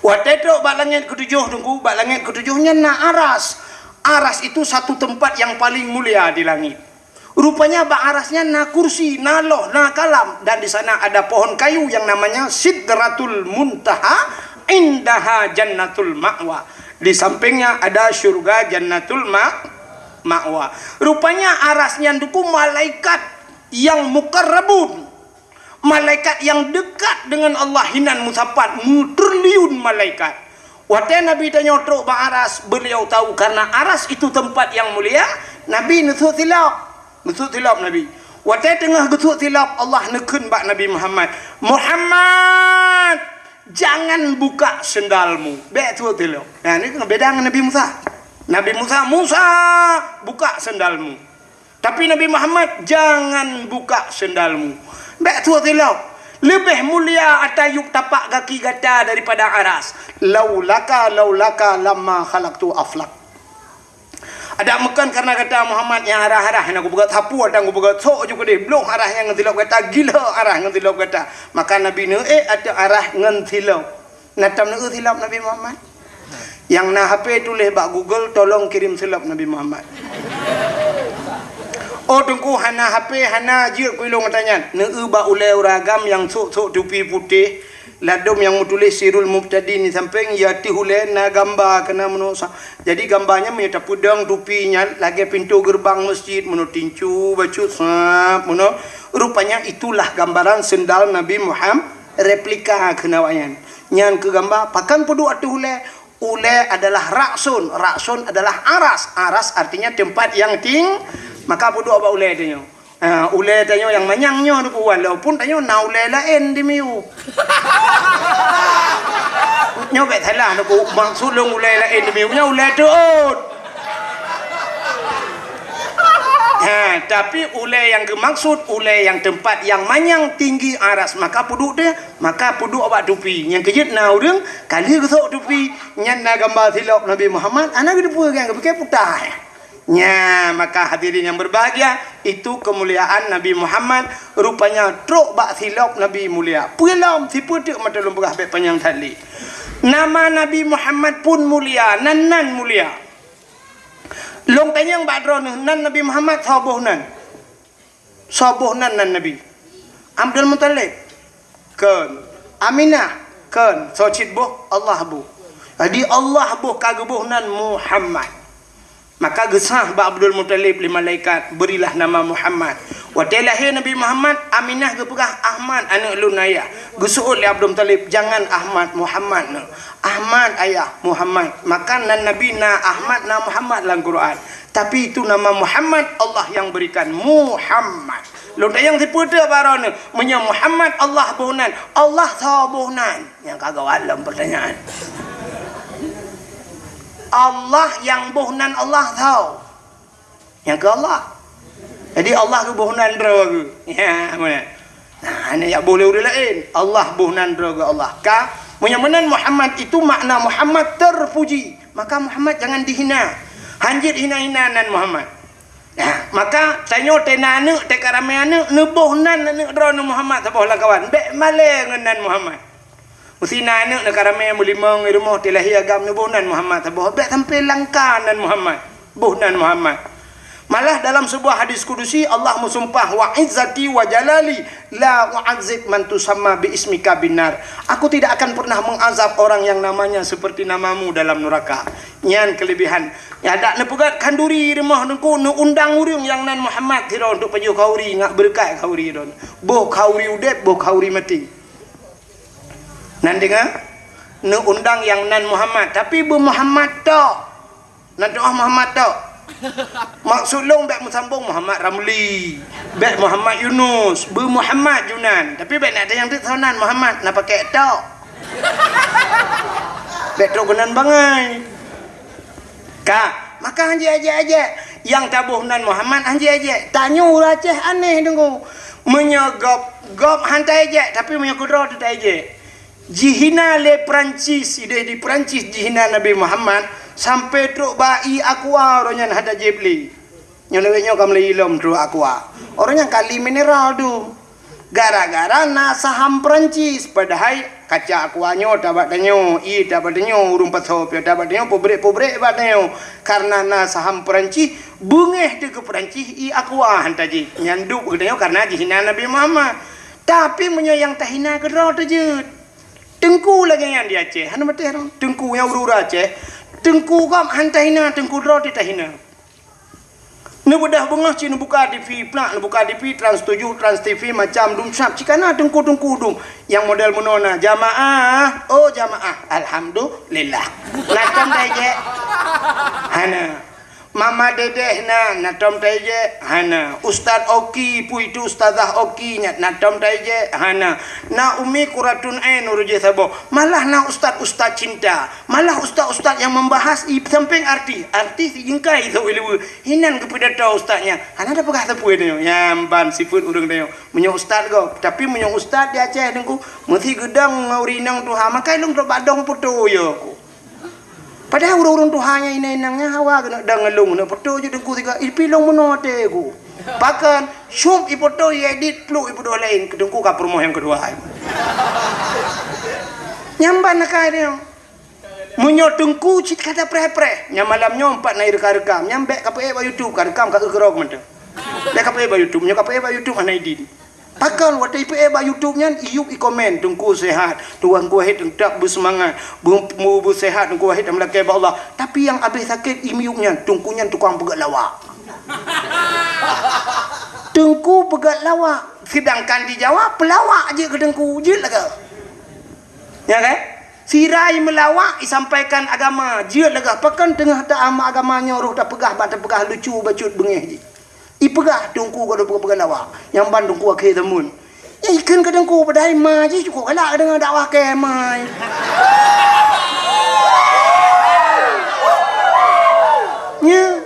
Watée trok bak langét ketujoh, Teungku, bak langét ketujoh nyan na aras. Aras itu satu tempat yang paling mulia di langit. Rupanya bak aras nyan na kursi, na loh, na kalam, dan di sana ada pohon kayu yang namanya Sidratul Muntaha, indaha Jannatul Ma'wa. Di sampingnya ada syurga Jannatul Ma-, Ma'wa. Rupanya aras nyan Teungku malaikat yang muqarrabun. Malaikat yang dekat dengan Allah hinan meusapat, meutriliun malaikat. Watée Nabi tanyoe trok bak aras, beliau tahu karena aras itu tempat yang mulia, Nabi neusut silop. Neusut silop Nabi. Watée teungoh geusut silop, Allah neukheun bak Nabi Muhammad, "Muhammad, jangan buka sendalmu." Bék sut silop. Nah, ni beda ngon Nabi Musa. Nabi Musa, "Musa, buka sendalmu." Tapi Nabi Muhammad, "Jangan buka sendalmu." Bék sut silop. Leubeh mulia ata yup tapak gaki gata daripada aras. Laulaka, laulaka lamma khalaqtu aflak. Adak meukan karena gata Muhammad nyang arah-arah nyang kupeugah sapu atang kupeugah sok ju keudeh bloh arah nyang ngon silop gata, gila arah ngon silop gata. Maka Nabi neuék ateueh arah ngon silop. Na tam neueu silop Nabi Muhammad? Nyang na H P tuléh bak Google, "Tolong kirim silop Nabi Muhammad." Oh, Teungku hana H P, hana jeuet keu ilong gata nyan. Neueu bak ulée ureuëng agam nyang sok-sok tupi putéh, ladom nyang meutuléh Sirul Mubtadin di sampéng, ya teuh ulée na gamba keunan meunoe sa-, jadi gamba nyan meunyoe tapeudong tupi nyan lagée pintoe geureubang meuseujid meunoe tincu bacut sab meunoe. Rupanya itulah gambaran seundal Nabi Muhammad, replika keunan awaknyan. Nyan keu gamba, pakon peuduek ateueh ulée? Ulée adalah rakson, rakson adalah aras, aras artinya tempat yang ting-, maka peuduek bak ulée tanyoe. Ha, ulée tanyoe nyang manyang nyoe Teungku, walaupun tanyoe na ulée laén di miyueb. Nyoe bék salah Teungku, maksud lôn ulée laén di miyueb nyoe ulée teuôt. Ha, tapi ulée nyang geumaksud ulée nyang tempat yang manyang tinggi aras, maka peuduek teuh, maka peuduek bak tupi. Nyang keujeuet na ureuëng kali geusok tupi, nyan na gamba silop Nabi Muhammad, hana geuteupeue nyan, geupike putah. Nya, maka hadirin yang berbahagia, itu kemuliaan Nabi Muhammad, rupanya trok bak silop Nabi mulia. Peue lom, sipeue teuk mata lôn peugah bék panyang that lé. Nama Nabi Muhammad pun mulia, nan-nan mulia. Lôn tanyong bak droeneuh, nan Nabi Muhammad soe boh nan? Soe boh nan nan Nabi? Abdul Muthalib? Kon. Aminah? Kon. Soe cit boh? Allah boh. Jadi Allah boh ka geuboh nan Muhammad. Maka geusah bak Abdul Muthalib lé malaikat, "Berilah nama Muhammad." Watée lahé Nabi Muhammad, Aminah geupeugah, "Ahmad aneuëk lôn ayah." Geuseuôt lé Abdul Muthalib, "Jangan Ahmad, Muhammad neuh." "Ahmad ayah, Muhammad." Maka nan Nabi na Ahmad, na Muhammad lam Quran. Tapi itu nama Muhammad Allah yang berikan. Muhammad. Lôn tanyong sipeue teuk bak droeneuh, meunyoe Muhammad Allah boh nan, Allah soe boh nan? Nyang ka gawat lom pertanyaan. Allah nyang boh nan Allah soe? Nyang keu Allah. Jadi Allah geuboh nan droe geuh. Ya, mana? Nah, hana jak boh lé ureuëng laén. Allah boh nan droe geuh Allah. Ka, meunyoe meunan Muhammad itu makna Muhammad terpuji. Maka Muhammad jangan dihina. Hanjeuet hina-hina nan Muhammad. Nah, maka tanyoe teuh na aneuëk, teuh ka ramé aneuëk, neuboh nan aneuëk droeneuh Muhammad saboh lam kawan. Bék malée ngon nan Muhammad. Meusi na aneuëk neuka ramé meulimong di rumoh, teuh lahé agam neuboh nan Muhammad saboh, bék sampoe langka nan Muhammad, boh nan Muhammad. Malah dalam sebuah hadis kudusi Allah meusumpah, "Wa izzati wa jalali la u'adzib man tusamma bi ismika binnar." Aku tidak akan pernah mengazab orang yang namanya seperti namamu dalam neraka. Nyan kelebihan. Adak neupeugét khanduri di rumoh Teungku, neuundang ureuëng nyang nan Muhammad sidroe untuk pajoh khanduri, ngat beureukat khanduri droe. Boh khanduri udeb, boh khanduri maté. Nan deungoe, neuundang nyang nan Muhammad, tapi beu Muhammad tok. Nan doh Muhammad tok. Maksud lôn bék meusambong Muhammad Ramli, bék Muhammad Yunus, beu Muhammad ju nan. Tapi bék na tanyong teuk soe nan Muhammad, na pakék tok. Bék trok keunan bangai. Ka, maka hanjeuet ajak-ajak. Nyang taboh nan Muhammad hanjeuet ajak. Tanyoe ureuëng Aceh aneh Teungku. Meunyoe gob, gob han taejek, tapi meunyoe keudroe teuh taejek. Jihina lé Perancis, ideh di Perancis jihina Nabi Muhammad, sampoe trok bak ie aqua uroe nyan hana jieb lé. Nyoe lawét nyoe ka meulai ilom trok aqua. Uroe nyan kali mineral tu. Gara-gara na saham Perancis, padahai kaca aqua nyoe tabak tanyoe, ie tabak tanyoe, ureuëng pasoe pih tabak tanyoe, pabrik-pabrik bak tanyoe. Karena na saham Perancis, beungéh teuh keu Perancis ie aqua han tajieb. Nyan duek keu tanyoe karena jihina Nabi Muhammad. Tapi meunyoe nyang tahina keudroe teuh jeuet. Teungku lagée nyan di Aceh, hana maté roh. Teungku nyang ureuëng Aceh, teungku gob han tahina, teungku droe teuh tahina. Neubeudôh beungoh cit neubuka T V, plak neubuka T V, Trans tujuh, Trans T V, macam dum sab, cit kana teungku-teungku dum. Nyang model meunoe na, jamaah, oh jamaah, alhamdulillah. Lakom dah ejek. Hana. Mama Dedeh na, na tom taijek, hana. Ustaz Oki, peue itu Ustazah Oki nyan, na tom taijek, hana. Na Umi Quratun Ain ureueng jih saboh. Malah na ustaz-ustaz cinta. Malah ustaz-ustaz nyang membahas i sampéng artis. Artis i jingkai sôk i luweue. Hinan geupidato ustaz nyan. Hana tapeugah sapeue tanyoe. Nyan ban sifeuet ureueng tanyoe. Meunyoe ustaz gob. Tapi meunyoe ustaz di Aceh Teungku, meusi geudong ngon ureueng inong tuha. Makai lôn trok bak dong poto yo ku. Padahai ureueng-ureueng tuha nyang inong-inong nyan hawa keuneuk dong ngon lôn, keuneuk poto jeuet Teungku sigoe, ipi lôn meunoe até ku. Pakon, syup ipoto, iedit, pluk ipeuduek laén, keu Teungku ka peurumoh nyang keudua. Nyan ban akai nyoe. Meunyoe Teungku cit ka tapreh-preh, nyan malam nyoe pat na irekam-rekam, nyan bèk kapeuék bak YouTube, karekam ka eu keurok mantong. Bèk kapeuék bak YouTube, meunyoe kapeuék bak YouTube hana idin. Pakon watèe ipeuék bak YouTube nyan, iyup ikomen, "Teungku sehat, Teungku Wahid teutap beuseumangat, beu-, beu-, beuseuhat, Teungku Wahid dan meulakèe bak Allah." Tapi nyang abéh sakét iyup nyan, Teungku nyan tukang peugèt lawak. Teungku peugèt lawak, seudangkan di Jawa peulawak jeuet keu Teungku, jeuet lagèe. Ya kan? Sira i meulawak isampaikan agama, jeuet lagèe pakon teungoh ta-, agama nyoe roh tapeugah bak tapeugah lucu bacut beungéh jih. Ipeugah Teungku ka peugah-peugah lawak, nyang ban Teungku akhé zaman. Nyan ikheun keu Teungku, padahai ma jih cukôp galak deungoe dakwah kèe ma. Nyan,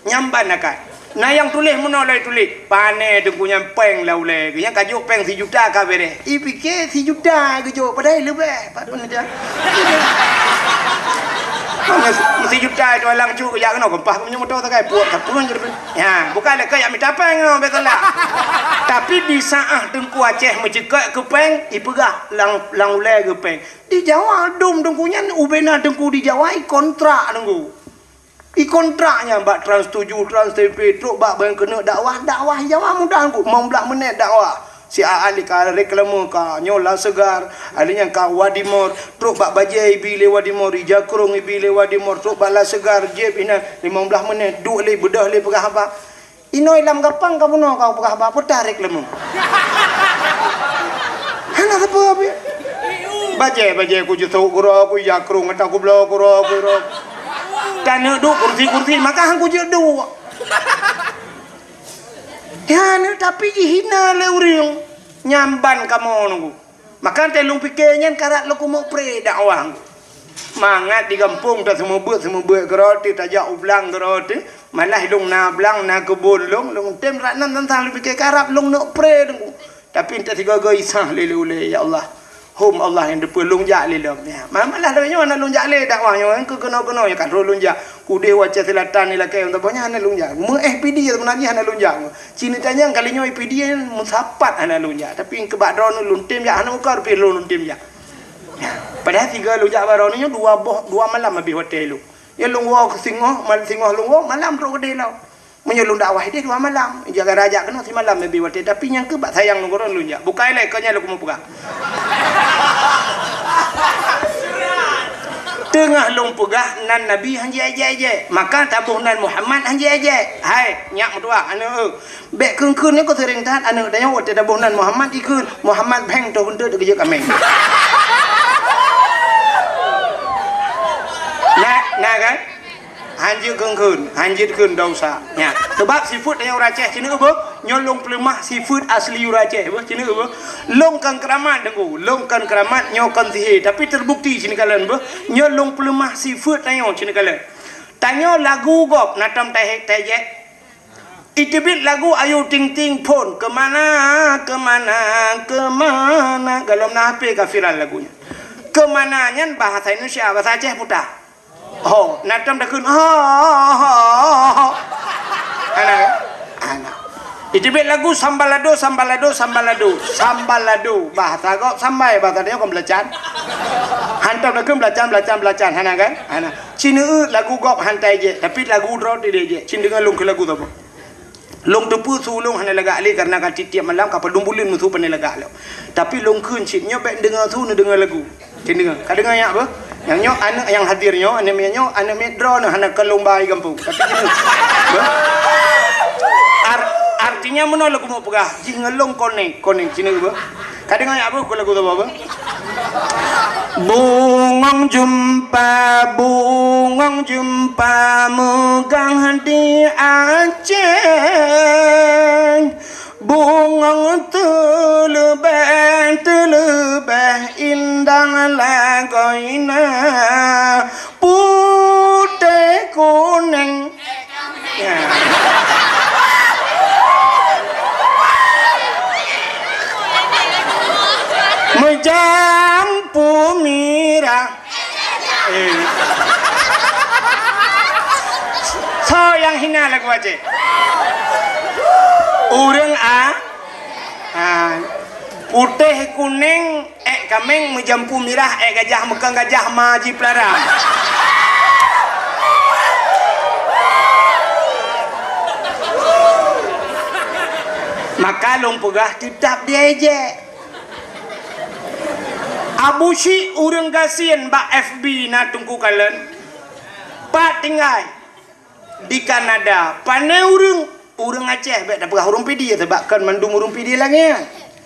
nyan ban akai. Na nyang tuléh meunoe lé tuléh, pané Teungku nyan pèng lam ulèe geuh, nyang ka jok pèng sijuta ka bèrèh. Ipike sijuta geujok, padahai leubeh. Pat pun aja. Meusi juta itu alang cuk jak keunoe keumpah meunyoe moto sagai puak tapun je. Ya, bukan lé keu jak mita pèng nyoe biasalah. Tapi di saat Teungku Aceh meuceukat keu pèng, ipeugah lam, lam ulèe geuh pèng. Di Jawa dum Teungku nyan ubena Teungku di Jawa ikontrak Teungku. Ikontrak nyan bak Trans tujuh, Trans T V, trok bak ban keuneuk dakwah, dakwah Jawa mudah Teungku, limong blah menit dakwah. Si Aa lé ka reklame ka nyoe Laseugar, alèh nyan ka Wadimor, trok bak bajèe ibi lé Wadimor, ija krông ibi lé Wadimor, trok bak Laseugar, jép inan limong blah menit, duek lé beudôh lé peugah haba. Inoe lam gapang ka bunoe ka peugah haba, peue tarék leumeuh. Hana sapeue pih. Bajèe, bajèe ku jisôk keudroe, ku ija krông ata ku bloe keudroe, keudroe. Taneuk duek kursi-kursi, maka han ku jeuet duek. Ya, tapi jihina lé ureueng. Nyan ban kamoe Teungku. Maka teuh lôn pike nyan karab lôn keumeuk pré dakwah. Mangat di gampông ta seumeubeuet-seumeubeuet keudroe teuh, tajak u blang keudroe teuh, malah lôn na blang, na keubon lôn, lôn tem rat nan tantang lôn pike karab lôn neuk pré Teungku. Tapi teuh sigoe-goe isah lé ulèe, "Ya Allah, hom Allah nyang teupeue lôn jak lé lom." Ya, ma-, malah lagèe nyoe hana lôn jak lé dakwah nyoe, keu keunoe-keunoe nyang ka troh lôn jak. Udeh u Aceh Selatan nilakèe, saboh nyan hana lôn jak. Meu-F P D seubeuna jih hana lôn jak. Cit neutanyong kali nyoe F P D meusapat hana lôn jak. Tapi keu bak droeneuh lôn tem jak, hana meukeureuh pih lôn, lôn tem jak. Padahai sigoe lôn jak bak droeneuh nyoe dua boh, dua malam abéh watèe lôn. Nyoe lôn woe keu singoh, mal-, singoh lôn woe, malam trok keudéh lom. Meunyoe lôn dakwah idéh dua malam, jaga rajak keunoe simalam abéh watèe. Tapi nyang keu bak sayang lôn keu droeneuh lôn jak. Bukai lé, keu nyan lôn keumeung peugah. Teungoh lôn peugah nan Nabi han jiék-ék, maka taboh nan Muhammad han jiék-ék. Hai, nyak meutuah aneuk eu. Bèk kheun-kheun nyoe keu seuring that aneuk tanyoe watèe taboh nan Muhammad ikheun, Muhammad bheng toh keuntut geujeuet kaméng. Nah, nah kan? Hanjeuet kheun-kheun, hanjeuet kheun dosa. Nya, sebab sifeuet tanyoe ureueng Aceh cit nyoe beuh, nyoe lôn peuleumah sifeuet asli ureueng Aceh beuh, cit nyoe beuh. Lôn kon keuramat Teungku, lôn kon keuramat nyoe kon sihé, tapi terbukti cit nyoe kalon beuh, nyoe lôn peuleumah sifeuet tanyoe cit nyoe kalon. Tanyoe lagu gob na tom tahék taijek. Iteubiet lagu Ayu Ting Ting phôn, "Kemana, kemana, kemana." Golom na H P ka viral lagu nyan. Kemana nyan bahasa Indonesia, bahasa Aceh puta. Ho, na tom takheun, ho, ho, ho, ho. Hana, hana. Iteubiet lagu Sambalado, Sambalado, Sambalado. Sambalado. Bahasa gob sambai, bahasa tanyoe kon beulacan. Han tom takheun beulacan, beulacan, beulacan. Hana kan? Hana. Cit nyoe lagu gob han taijek, tapi lagu droe teuh dijek. Cit deungoe lôn keu lagu saboh. Lôn teupeue su lôn hana lagak lé, karena ka tiep-tiep malam ka padum buleuen meusu pandai lagak lom. Tapi lôn kheun cit nyoe bèk neudeungoe su, neudeungoe lagu. Cit deungoe. Ka deungoe nyak beuh? Nyang nyoe aneuk nyang hadir nyoe, aneuk miet nyoe, aneuk miet droeneuh hana kon lôn ba i gampông. Tapi cit nyoe. Beuh? Ar-, artinya meunoe lôn keumeung peugah, jih ngon lôn konek, konek cit nyoe beuh. Ka deungoe nyak beuh lagu tu, Baba? Bungong jeumpa, bungong jeumpa meugang di Aceh. Bungong teuleubeh, teuleubeh indang lagoina, putéh kuneng. Ya. Meujampu mirah. Eh. Soe nyang hina lagu Aceh? Ureueng a-, a, putéh kuneng, ék kaméng, meujampu mirah, ék gajah, meukang gajah ma jipeulara. Maka lôn peugah teutab diejek. Abu Syik ureueng gasien bak F B na Teungku kalon. Pat tinggai? Di Kanada. Pané ureueng? Ureueng Aceh, bèk tapeugah ureueng Pidie, sabab kon mandum ureueng Pidie langèe.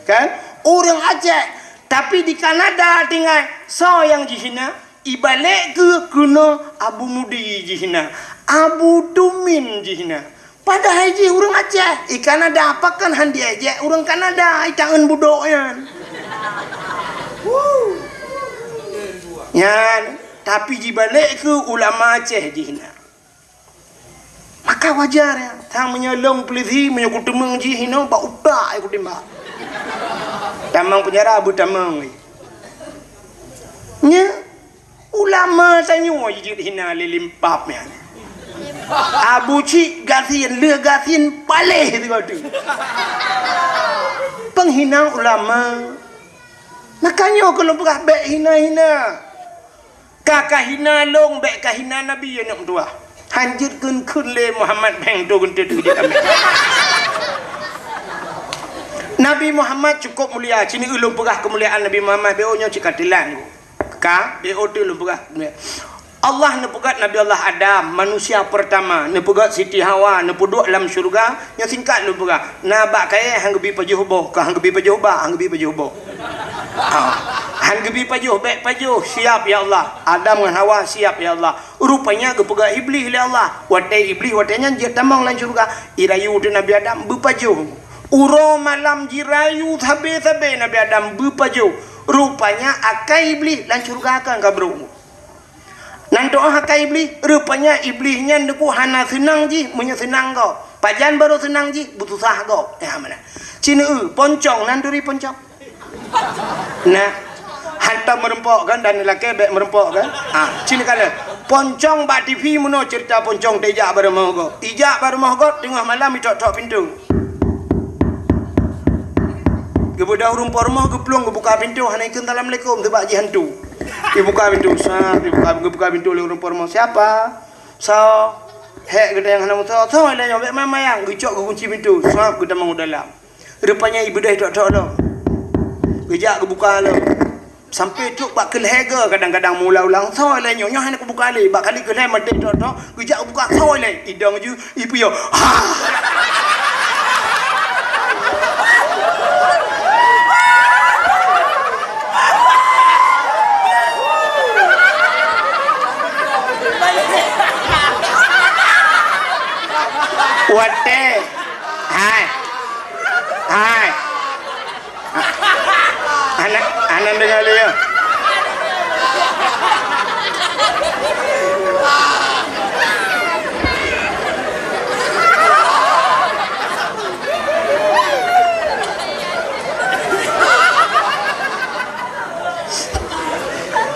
Kan? Ureueng Aceh. Tapi di Kanada tinggai. Soe nyang jihina? Ibalek keu keunoe Abu Mudi jihina. Abu Tumin jihina. Padahai jih ureueng Aceh, i Kanada, pakon han diejek ureueng Kanada, i taeun budok nyan. Nyan, tapi jibalek keu ulama Aceh jihina. Maka wajar nyan, sang meunyoe lôn peulisi, meunyoe kuteumeung jih hinoe bak utak kutimbak. Tamong peunjara beutamong. Nya, ulama tanyoe jijeuet hina lé limpab nyan. Abu Cik gasien, lheueh gasien paléh sigoe teuk. Peunghinang ulama. Maka nyoe keuneuk peugah bèk hina-hina. Ka kahina lôn, bèk kahina Nabi aneuk meutuwah. Han jeuet kheun-kheun lé Muhammad bèng tu geunteut jeuet amé. Nabi Muhammad cukup mulia, ci neuk lôn peugah keumuliaan Nabi Muhammad, bèk nyoe cit ka teulat. Ka, bèk teuh lôn peugah. Allah neupeugöt Nabi Allah Adam, manusia pertama, neupeugöt Siti Hawa, neupeuduek lam syeuruga, nyoe singkat lôn peugah. Na bak kayèe han geubi pajoh boh, ka han geubi pajoh bak, han geubi pajoh boh. Ha. Han geubi pajoh, bèk pajoh, siap ya Allah. Adam ngon Hawa siap ya Allah. Rupanya geupeugöt Iblih lé Allah. Watèe Iblih watèe nyan jeuet tamong lam syeuruga, irayu teuh Nabi Adam beupajoh. Uroe malam jirayu sabé-sabé Nabi Adam beupajoh. Rupanya akai Iblih lam syeuruga kan ka brok. Nan teu'oh akai Iblih, rupanya Iblih nyan deuku hana seunang jih meunyoe seunang gob. Pajan barô seunang jih, beususah gob. Nyan meunan. Ci neuk, poncong, nan turi poncong. Nah, hantom meureumpok kan, dan lakèe bèk meureumpok kan? Ha, ci neuk kalon. Poncong bak T V meunoe ceurita poncong teuh ijak bak rumoh gob. Ijak bak rumoh gob, teungoh malam itok-tok pintoe. Geubeudôh ureueng po rumoh geuplueng geubuka pintoe, hana ikheun assalamualaikum, sabab jih hantu. Ibuka pintoe, sat, ibuka, geubuka pintoe lé ureueng po rumoh. "Siapa?" "Soe?" "Hék geutanyoe hana meusoe." "Soe lé nyoe?" "Bèk mayang-mayang." Geucok geukunci pintoe, sat, geutamong u dalam. Rupanya ibeudôh itok-tok lom. Geujak geubuka lom. Sampoe trok bak keuh lhèe goe kadang-kadang meuulang-ulang, "Soe lé nyoe?" Nyoe hana kubuka lé, bak kali keuh lhèe maté tok-tok, geujak buka, "Soe lé?" Idong ju, ipiôh. Ha! Watèe. Hai. Hai. Hana, hana deungoe lé, ya.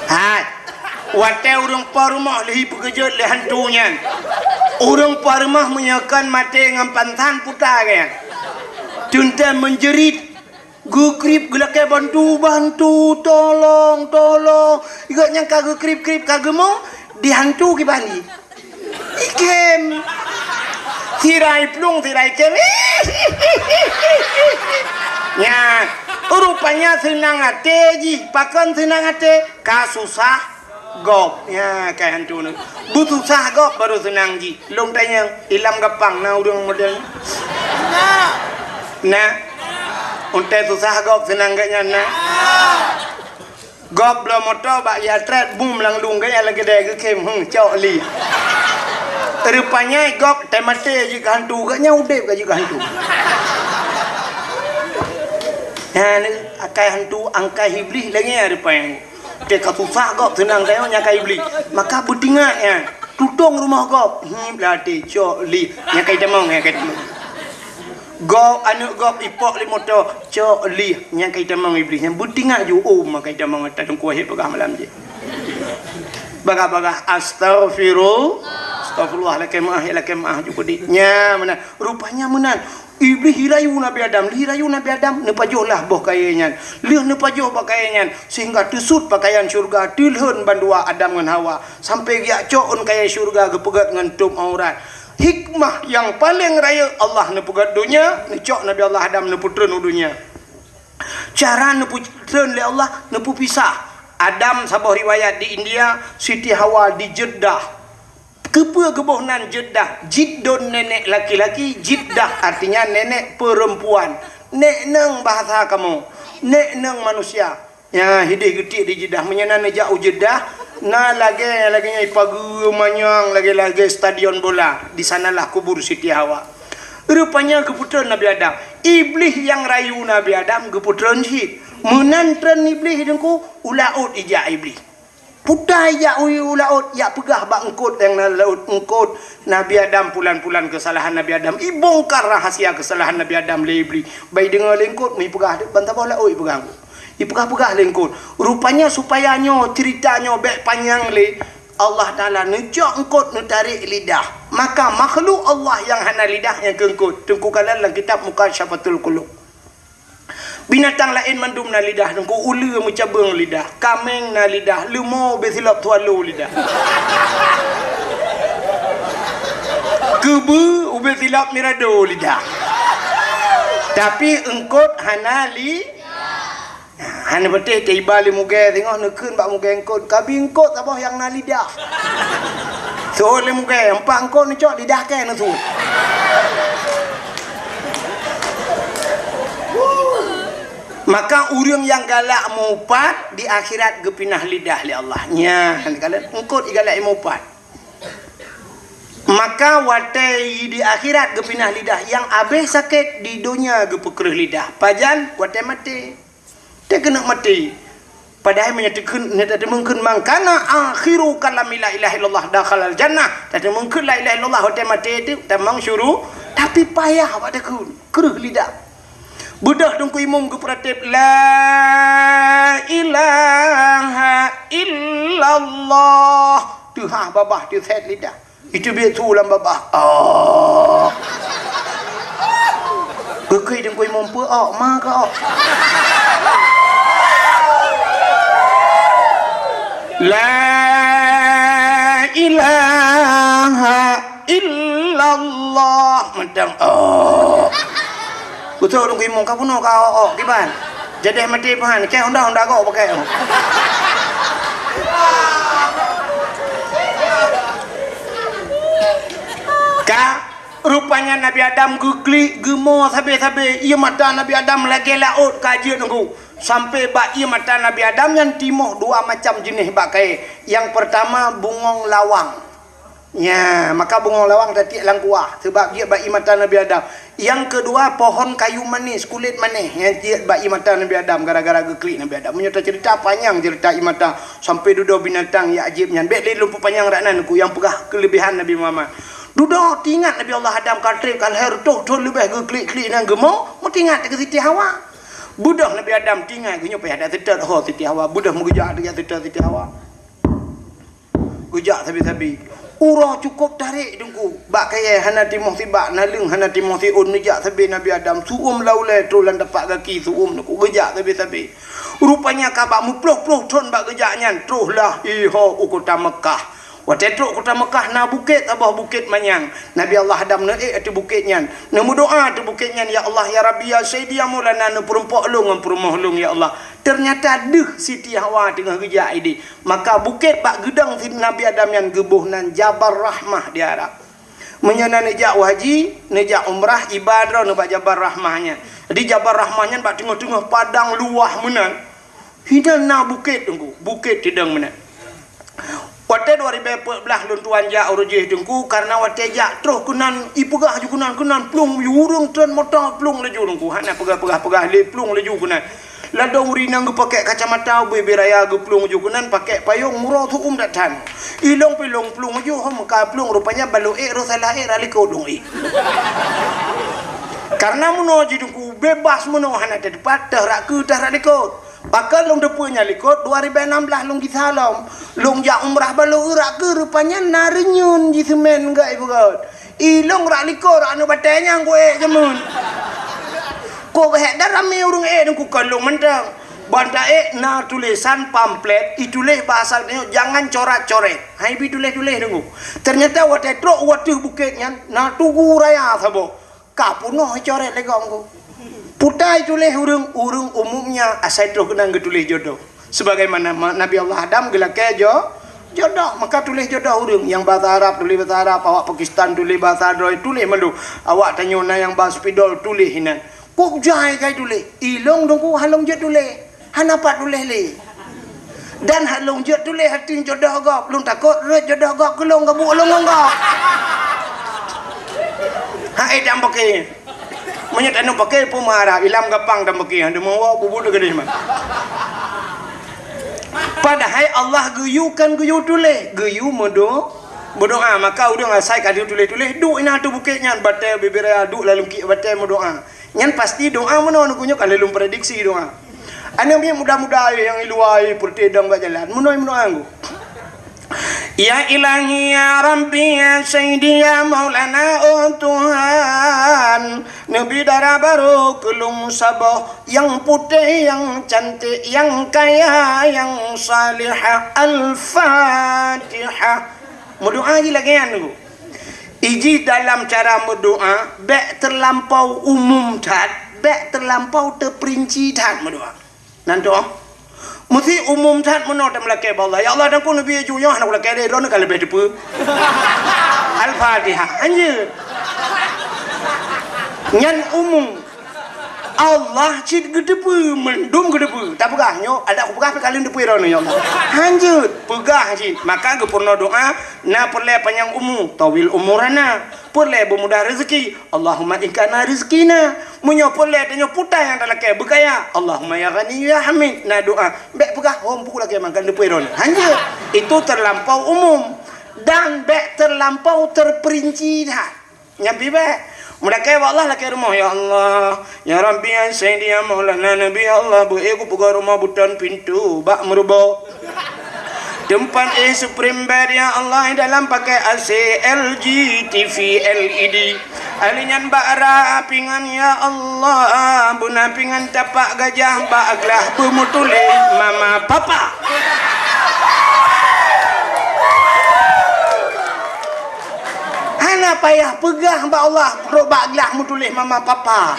Hai. Watèe ureueng po rumoh lheuh ipeukeujot lé hantu nyan. Ureueng po rumoh meunyoe kon maté ngon pansan puta geuh nyan. Teuntèe meunjerit, geukrieb geulakèe bantu, bantu, tolong, tolong. Gobnyan ka geukrieb-krieb ka geumong, di hantu kiban jih. Ikhém. Sirai plueng, sirai khém. Nyan, rupanya seunang até jih. Pakon seunang até? Ka susah gob. Nyan, ka hantu nyan. Beususah gob baru seunang jih. Lôn tanyong, ilam Gampang na ureueng model nyan? Na. Untée susah gob seunang geuh nyan na. Gob bloe moto bak ya trét bum lam lueng geuh lagée dai geukhém, hmm, cok li. Rupanya gob teumaté jih keu hantu, geuh nyan udeb ka jih keu hantu. Nyan akai hantu, angkai iblih lagée nyan rupanya. Teuka susah gob seunang tanyoe nyang ka iblih. Maka beutingat nyan, tutong rumoh gob. Hmm, blah até cok li. Nyang ka itamong, nyang ka itamong. Gob, aneuk gob ipok lé moto, cok li. Nyang ka itamong iblih. Nyang beutingat ju, oh, maka itamong ata teungku wahé peugah malam jih. Bagah-bagah, astaghfirullah. Astaghfirullah, lakée meu'ah, ya lakée meu'ah ju keudik. Nya meunan. Rupanya meunan. Iblih jirayu Nabi Adam, jirayu Nabi Adam, neupajoh lah boh kayée nyan. Lheueh neupajoh boh kayée nyan, sehingga teusut pakaian syeuruga, teulheun bandua Adam ngon Hawa, sampai geujak cok ôn kayée syeuruga geupeugét ngon tôb aurat. Hikmah nyang paleng rayeuk, Allah neupeugét donya, neucok Nabi Allah Adam neupeutreun u donya. Cara neupeutreun lé Allah, neupeupisah. Adam saboh riwayat di India, Siti Hawa di Jeddah. Keupeue geuboh nan Jeddah? Jiddon nenek laki-laki, Jiddah artinya nenek perempuan. Nek neng bahasa kamoe, nek neng manusia. Nya, hideh geutiek di Jeddah. Meunyoe na neujak u Jeddah, na lagée, lagée nyan ipageue manyang, lagée-lagée stadion bola. Di sanalah kubur Siti Hawa. Rupanya geupeutreun Nabi Adam. Iblih nyang rayu Nabi Adam geupeutreun cit. Meunan treun iblih teungku, u laôt ijak iblih. Puta ijak u, u laôt, jak peugah bak eungkôt nyang na laôt, "Eungkôt, Nabi Adam pulan-pulan keusalahan Nabi Adam." Ibongkar rahasia keusalahan Nabi Adam lé iblih. Bai deungoe lé eungkôt, meuipeugah deuek ban saboh laôt ipeugah eungkôt. Ipeugah-peugah lé eungkôt. Rupanya supaya nyoe ceurita nyoe bék panyang lé, Allah Taala neucok eungkôt neutarek lidah. Maka makhluk Allah nyang hana lidah nyang keu eungkôt. Teungku kalon lam kitab Mukasyafatul Qulub. Binatang laén mandum na lidah, teungku, uleue meucabeueng lidah, kaméng na lidah, leumo ubé silop swallow lidah. Keubeue ubé silop mirado lidah. Tapi eungkôt hana li-, hana patéh teuiba lé mugée singoh neukheun bak mugée eungkôt, "Kabi eungkôt saboh nyang na lidah." Seuôt lé mugée, "Empat eungkôt neucok lidah kée neuseuôt." Maka ureuëng nyang galak meuupat di akhirat geupinah lidah lé Allah. Nyan, kalon eungkôt igalak meuupat. Maka watée di akhirat geupinah lidah, nyang abéh sakét di donya geupeukreueh lidah. Pajan? Watée maté. Teuh keuneuk maté. Padahai meunyoe teukheun, nyoe tateumeung kheun, "Man kana akhiru kalami la ilaha illallah dakhalal jannah." Tateumeung kheun la ilaha illallah watée maté teuh tamong syuru, tapi payah bak takheun, kreueh lidah. Beudôh teungku imum geupeuratéb, "La ilaha illallah." Teuhah babah teusét lidah. Itu biet su lam babah. Oh. Geukui teungku imum peu, oh, ma ka, oh. La ilaha illallah. Mantang, oh. Beutôi ureuëng geuimong ka bunoe ka awak-awak kiban. Jadeh maté pahan, keu honda-honda gok pakai. Ka, rupanya Nabi Adam geuklik, geumo sabe-sabe. Ié mata Nabi Adam lagée laôt ka jeuet nunggu. Sampai bak ié mata Nabi Adam nyan timoh dua macam jeuneh bak kayée. Nyang pertama bungong lawang. Nya, maka bungong lawang tatiek lam kuah, sabab jeuet bak ié mata Nabi Adam. Nyang keudua, pohon kayu manis, kulét manéh, nyang jeuet bak ié mata Nabi Adam gara-gara geuklik Nabi Adam. Meunyoe taceurita panyang ceurita ié mata, sampai dudoe binatang nyang ajaéb nyan. Bék lé lôn peupanyang rak nan ku nyang peugah keuleubehan Nabi Muhammad. Dudoe teuingat Nabi Allah Adam ka treb ka lhée reutôh thon leubeh geuklik-klik nyan geumo, meutingat keu Siti Hawa. Beudôh Nabi Adam teuingat geuh nyoe payah that seutôt ho Siti Hawa. Beudôh meugeujak teuingat seutôt Siti Hawa. Geujak sabe-sabe. Uroe cukôp tarek teungku. Bak kayée hana timoh sibak, naleueng hana timoh siôn, neujak sabe Nabi Adam. Su'uem lam ulée troh lam tapak gaki su'uem teungku. Geujak sabe-sabe. Rupanya ka bak meuploh-ploh thon bak geujak nyan, troh lah iho u kota Meukah. Watée trok kota Meukah na bukét saboh bukét manyang. Nabi Allah Adam neuék ateueh bukét nyan. Neumeudoá ateueh bukét nyan, "Ya Allah, ya Rabbi, ya Sayyidi, ya Maulana, neupeurumpok lôn ngon peurumoh lôn, ya Allah." Teunyata deuh Siti Hawa teungoh geujak idéh. Maka bukét bak geudong Nabi Adam nyan geuboh nan Jabal Rahmah di Arab. Meunyoe na neujak u haji, neujak umrah, iba droeneuh bak Jabal Rahmah nyan. Di Jabal Rahmah nyan bak teungoh-teungoh padang luwah meunan. Hinan na bukét, Teungku, bukét sidang meunan. Watée dua ribée peuet blaih lôn tuan jak uroe jih, Teungku, kareuna watée jak troh keunan, ipeugah ju keunan, keunan plueng, ureuëng treun moto plueng laju, Teungku. Hana peugah-peugah-peugah lé, plueng laju keunan. Ladôm ureuëng nyang geupaké kacamata ubé-bé raya geuplueng ju keunan, paké payong murah tuum that that. Ilong pilong plueng ju, hom ka plueng, rupanya balo ék roh salah ék rot likot lôn ék. Kareuna meunoe jih, Teungku, beubaih meunoe hana teupat, teuh rot keue teuh rot likot. Pakon lôn teupeue nyan likot, dua ribée nam blaih lôn gisa lom. Lôn jak umrah balo rot keue, rupanya na reunyeun jih seumén gét ipeugét. Ilong rot likot, rot aneuk batée nyang ku ék jameun. Kok hék dan ramé ureuëng ék, Teungku, kon lôn mantong. Ban ta ék na tulésan pamflet, ituléh bahasa Indonesia, "Jangan corat-coret." Hai bi tuléh-tuléh, Teungku. Ternyata watée trok u ateueh bukét nyan, na tugu raya saboh. Ka peunoh icoret lé gob, Teungku. Putai tuléh ureuëng, ureuëng umumnya asai troh keunan geutuléh jodoh. Sebagaimana ma-, Nabi Allah Adam geulakée jo-, jodoh, maka tuléh jodoh ureuëng. Nyang bahasa Arab tuléh bahasa Arab, awak Pakistan tuléh bahasa droe, tuléh mandum. Awak tanyoe na nyang ba spidol tuléh inan. Kok jai kai tuléh? Ilong, Teungku, hana lôn jeuet tuléh. Hana pat tuléh lé. Dan hana lôn jeuet tuléh hati jodoh gob. Lôn takot rot jodoh gob keu lôn, gabuk lôn ngon gob. Hai dan paké. Meunyoe tanyoe paké peue meuharap, ilam gapang dan paké, hana meuwoe bubut teuh keudéh mah. Padahai Allah geuyue kon geuyue tuléh, geuyue meudo-, meudoá. Maka ureuëng asai ka tuléh-tuléh, duek inan ateueh bukét nyan, batée bibiraya duek lam lungkiek batée meudoá. Nyan pasti doá meunoe, Teungku, nyoe ka lheueh lôn prediksi doá. Aneuk miet muda-muda nyang i luwa, i peureute dong bak jalan, meunoe meudoá, Teungku. Ya Ilahi, ya Rabbi, ya Sayyidi, ya Maulana, oh Tuhan, neubi dara barô keu lôn saboh, nyang putéh, nyang cantik, nyang kaya, nyang salihah. Al-Fatihah. Meudoá jih lagée nyan, Teungku. Ijih dalam cara meudoá, bék teulampau umum that, bék teulampau teuperinci that meudoá. Nan doá. Meusti umum that meunoe tameulakée bak Allah. Ya Allah, dan ku neubi ju nyoe hana kulakée lé, droeneuh ka leubeh teupeue. Al-Fatihah. Hanjeuet. Nyan umum. Allah cit geuteupeue, mandum geuteupeue. Tapeugah nyoe, adak kupeugah pih ka lheueh teupeue droeneuh, ya Allah. Hanjeuet, peugah cit. Maka geupeurunoe doá, na peureulée panyang umu, tawil umurana. Peureulée beumudah rezeki, Allahumma ingkana rezekina. Meunyoe peureulée tanyoe putai nyang talakée beukaya, Allahumma ya Ghani ya Hamid. Na doá, bék peugah hom peue lakée mangkan teupeue droeneuh. Hanjeuet, itu terlampau umum dan bék terlampau terperinci that. Nyan pih bék. Meulakée bak Allah lakée rumoh, "Ya Allah, ya Rabbi, ya Sayyidi, ya Maulana Nabi, ya Allah, beu ék kupeugah rumoh beuton pintoe bak meurubo. Teumpat éh supreme bed, ya Allah, dalam pakai A C L G T V L E D. Ahli nyan bak ra pingan, ya Allah, beuna pingan tapak gajah bak glah beumeutuléh mama papa." Hana payah peugah bak Allah, rot bak glah meutuléh mama papa.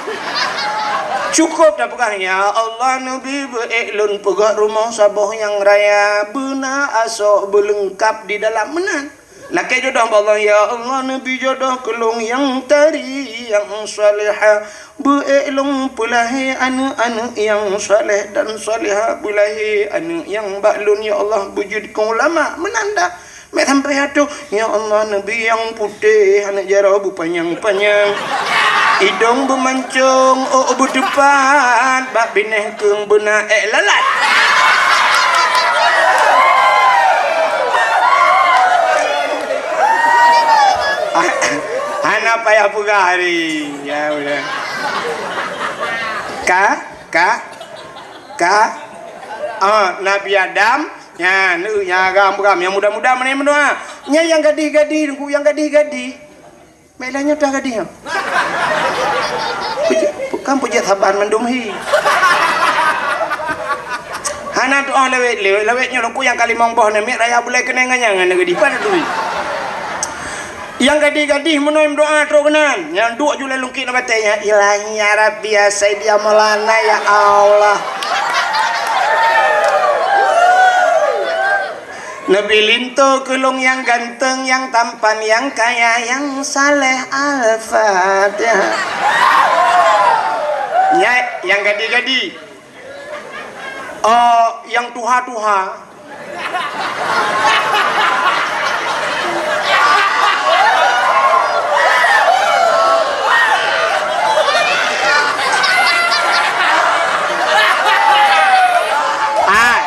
Cukôp tapeugah, "Ya Allah, neubi beu ék lôn peugét rumoh saboh nyang raya, beuna asoe beuleungkap di dalam meunan." Lakée jodoh bak Allah, "Ya Allah, neubi jodoh keu lôn nyang tari, nyang salihah. Beu ék lôn peulahé aneuëk-aneuëk nyang saleh dan salihah, beulahé aneuëk nyang bak lôn, ya Allah, beujeuet keu ulama." Meunan dah. Bék sampoe atoh, "Ya Allah, neubi nyang putéh, aneuëk jaroe beupanyang-panyang, idong beumancong, ôk beuteupat, bak binéh keueng beuna ék lalat." Hana payah peugah hari. Ya udah. Ka, ka, ka. Ah, Nabi Adam, nyan, nyan agam-agam, nyang muda-muda meunan meudoá. Nyan nyang gadih-gadih, Teungku, nyang gadih-gadih. Mek lagée nyoe teuh gadih nyoe. Peujeuet, kan peujeuet saban mandum hi. Hana tuoh lawét, lawét, lawét nyoe Teungku nyang ka limong boh namiet raya bulai keunong ngon nyang hana gadih. Pat turi. Nyang gadih-gadih meunoe meudoá trok keunan. Nyang duek ju lam lungkiek ngon batée nyan, "Ilahi ya Rabbi ya Sayyidi ya Maulana ya Allah." Neubi linto keu lôn nyang ganteng, nyang tampan, nyang kaya, nyang saleh. Al-Fatihah. Nyan nyang gadi-gadi. Oh, nyang tuha-tuha. Ah,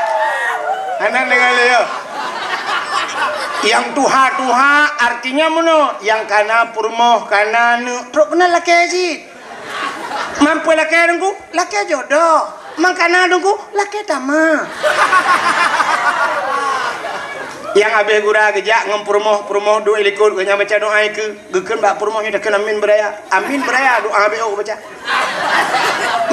hana deungoe lé, yo. Nyang tuha-tuha artinya meunoe, nyang kana peurumoh, kana neuk, trok keunan lakée cit. Mampu lakée Teungku, lakée jodoh. Mangkana Teungku, lakée tamah. Nyang habéh gura geujak ngon peurumoh, peurumoh duek likot, geuhnyan baca doa ikeue. Geukheun bak peurumoh nyoe takheun amin beuraya. Amin beuraya, doa habéh oh baca.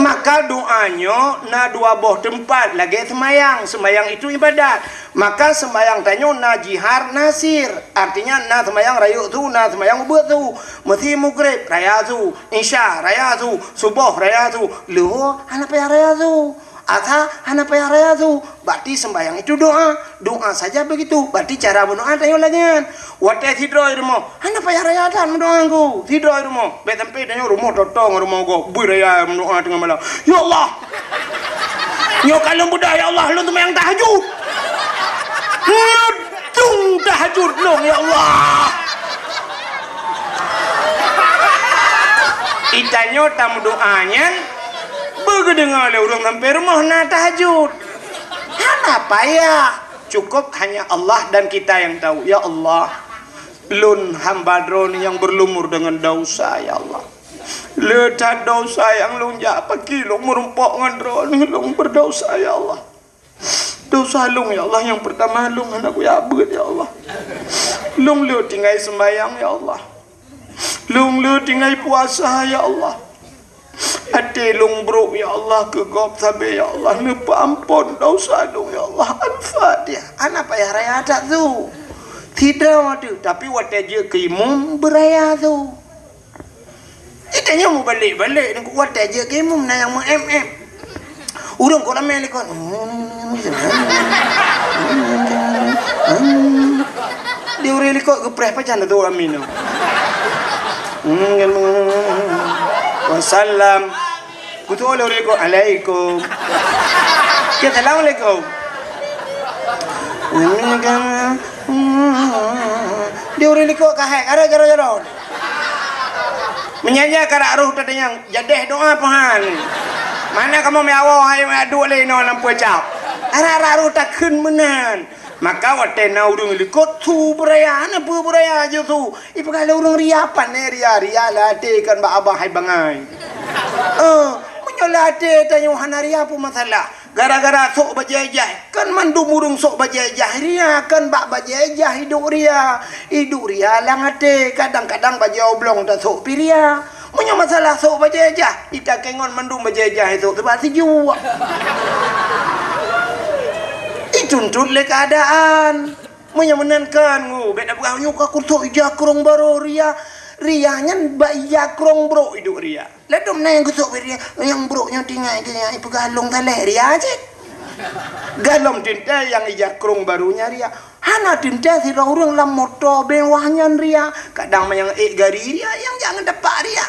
Maka doa nyoe na dua boh teumpat lagée seumayang. Seumayang itu ibadat. Maka seumayang tanyoe na jihar, na sir. Artinya na seumayang rayeuk su, na seumayang ubeut su. Meusi Maghrib raya su, Isya raya su, Suboh raya su, Luhô hana payah raya su, Asha hana payah raya su. Berarti sembahyang itu doa. Doa saja begitu. Berarti cara berdoa tanyoe lagée nyan. Watée sidroe rumoh, hana payah raya that meudoa Teungku. Sidroe rumoh, bék sampoe tanyoe rumoh totong rumoh gob, bui raya meudoa teungoh malam. Ya Allah, nyoe ka lôn beudôh, ya Allah, lôn seumayang tahajud. Lôn Tung tahajud lôn, ya Allah! Itanyoe tameudoa nyan beugeudeungoe lé ureuëng sampoe rumoh na tahajud. Hana payah, cukup hanya Allah dan kita yang tahu. Ya Allah, lôn hamba Droeneuh nyang berlumur dengan dosa, ya Allah. Le that dosa nyang lôn jak, pakri lôn meurumpok ngon Droeneuh, lôn berdosa, ya Allah. Dosa lôn, ya Allah, nyang peurtama lôn hana kuyak beuet, ya Allah. Lôn le tinggai seumbahyang, ya Allah. Lôn le tinggai puasa, ya Allah. Até lôn brok, ya Allah, keu gob sabe, ya Allah. Neupeuampon dosa lôn, ya Allah. Al-Fatihah. Hana payah raya that su. Sidroe teuh, tapi watée jeuet keu imum beuraya su. Itanyoe mubalek-balek ni, watée jeuet keu imum na nyang meu-em-em. Ureuëng kok ramé likot. Di ureuëng likot geupreh pajan tu amin tu. Wasallam. Kutu oleh ureuëng likot, "Alaikum." Ke, "Assalamualaikum." Di ureuëng likot ka hai, ka rot jaroe-jaroe. Meunyan nyan karak roh tatanyong, jadeh doa peuhan. Mana kamoe meuawoe hai meuaduk lé inoe lam peucap. Arak-arak roh takheun meunan. Maka watée na ureuëng likot su beuraya, hana peue beuraya jeuet su. Ipeugah lé ureuëng ria, pane ria, ria lam até kon bak abah hai bangai. Eh, meunyoe lam até tanyoe hana ria peue masalah. Gara-gara sôk bajée ijah, kan mandum ureuëng sôk bajée ijah ria, kan bak bajée ijah iduek ria. Iduek ria lam até, kadang-kadang bajée oblong tasôk pih ria. Meunyoe masalah sôk bajée ijah, itakée ngon mandum bajée ijah sôk teuba sijuek. Ituntut lé keuadaan. Meunyoe meunan kan, ngu, bék na peugah, "Nyoe ka kusôk ija krong barô ria." Ria nyan bak ija krong brok iduek ria. Ladôm na nyang geusôk bak ria, nyang brok nyoe tinggai keu nyan ipeugah lôn saleh ria cit. Galom teuntée nyang ija krong barô nyan ria. Hana teuntée sidroe ureuëng lam moto mewah nyan ria. Kadang manyang ék gari ria, nyang jak ngon tapak ria.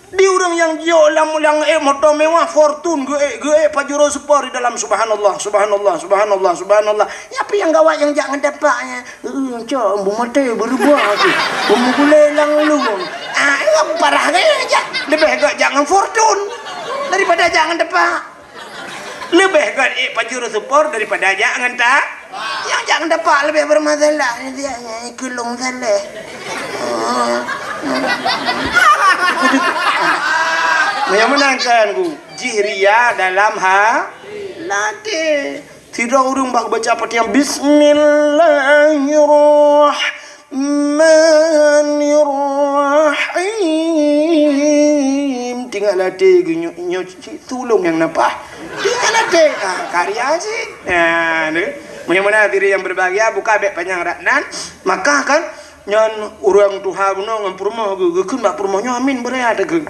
Di ureuëng nyang jiyok lam, lam ék moto mewah, Fortuner, geuék, geuék Pajero Sport di dalam, subhanallah, subhanallah, subhanallah, subhanallah. Nyan pih nyang gawat nyang jak ngon tapak nyan. Eh, cok, beumaté beureuba tu. Beumugulé lam lôn. Ah, nyan parah gaya jak. Leubeh gét jak ngon Fortuner daripada jak ngon tapak. Leubeh gét ék Pajero Sport daripada jak ngon ta-, nyang jak ngon tapak leubeh beumasalah. Nyan dia nyan ikeu lôn saleh. Meunyoe meunan kan, Bu, jih ria dalam ha-, até. Sidroe ureuëng bak baca Fatihah, "Bismillahirrahmanirrahim." Tinggai lam até geuh nyoe, nyoe cit tulông nyang napah. Tinggai lam até. Ah, karya cit. Ah, tu. Meunyoe meunan hadirin yang berbahagia, buka bék panyang rat nan. Maka kan, nyan ureuëng tuha bunoe ngon peurumoh geuh, geukheun bak peurumoh nyoe amin beuraya takheun.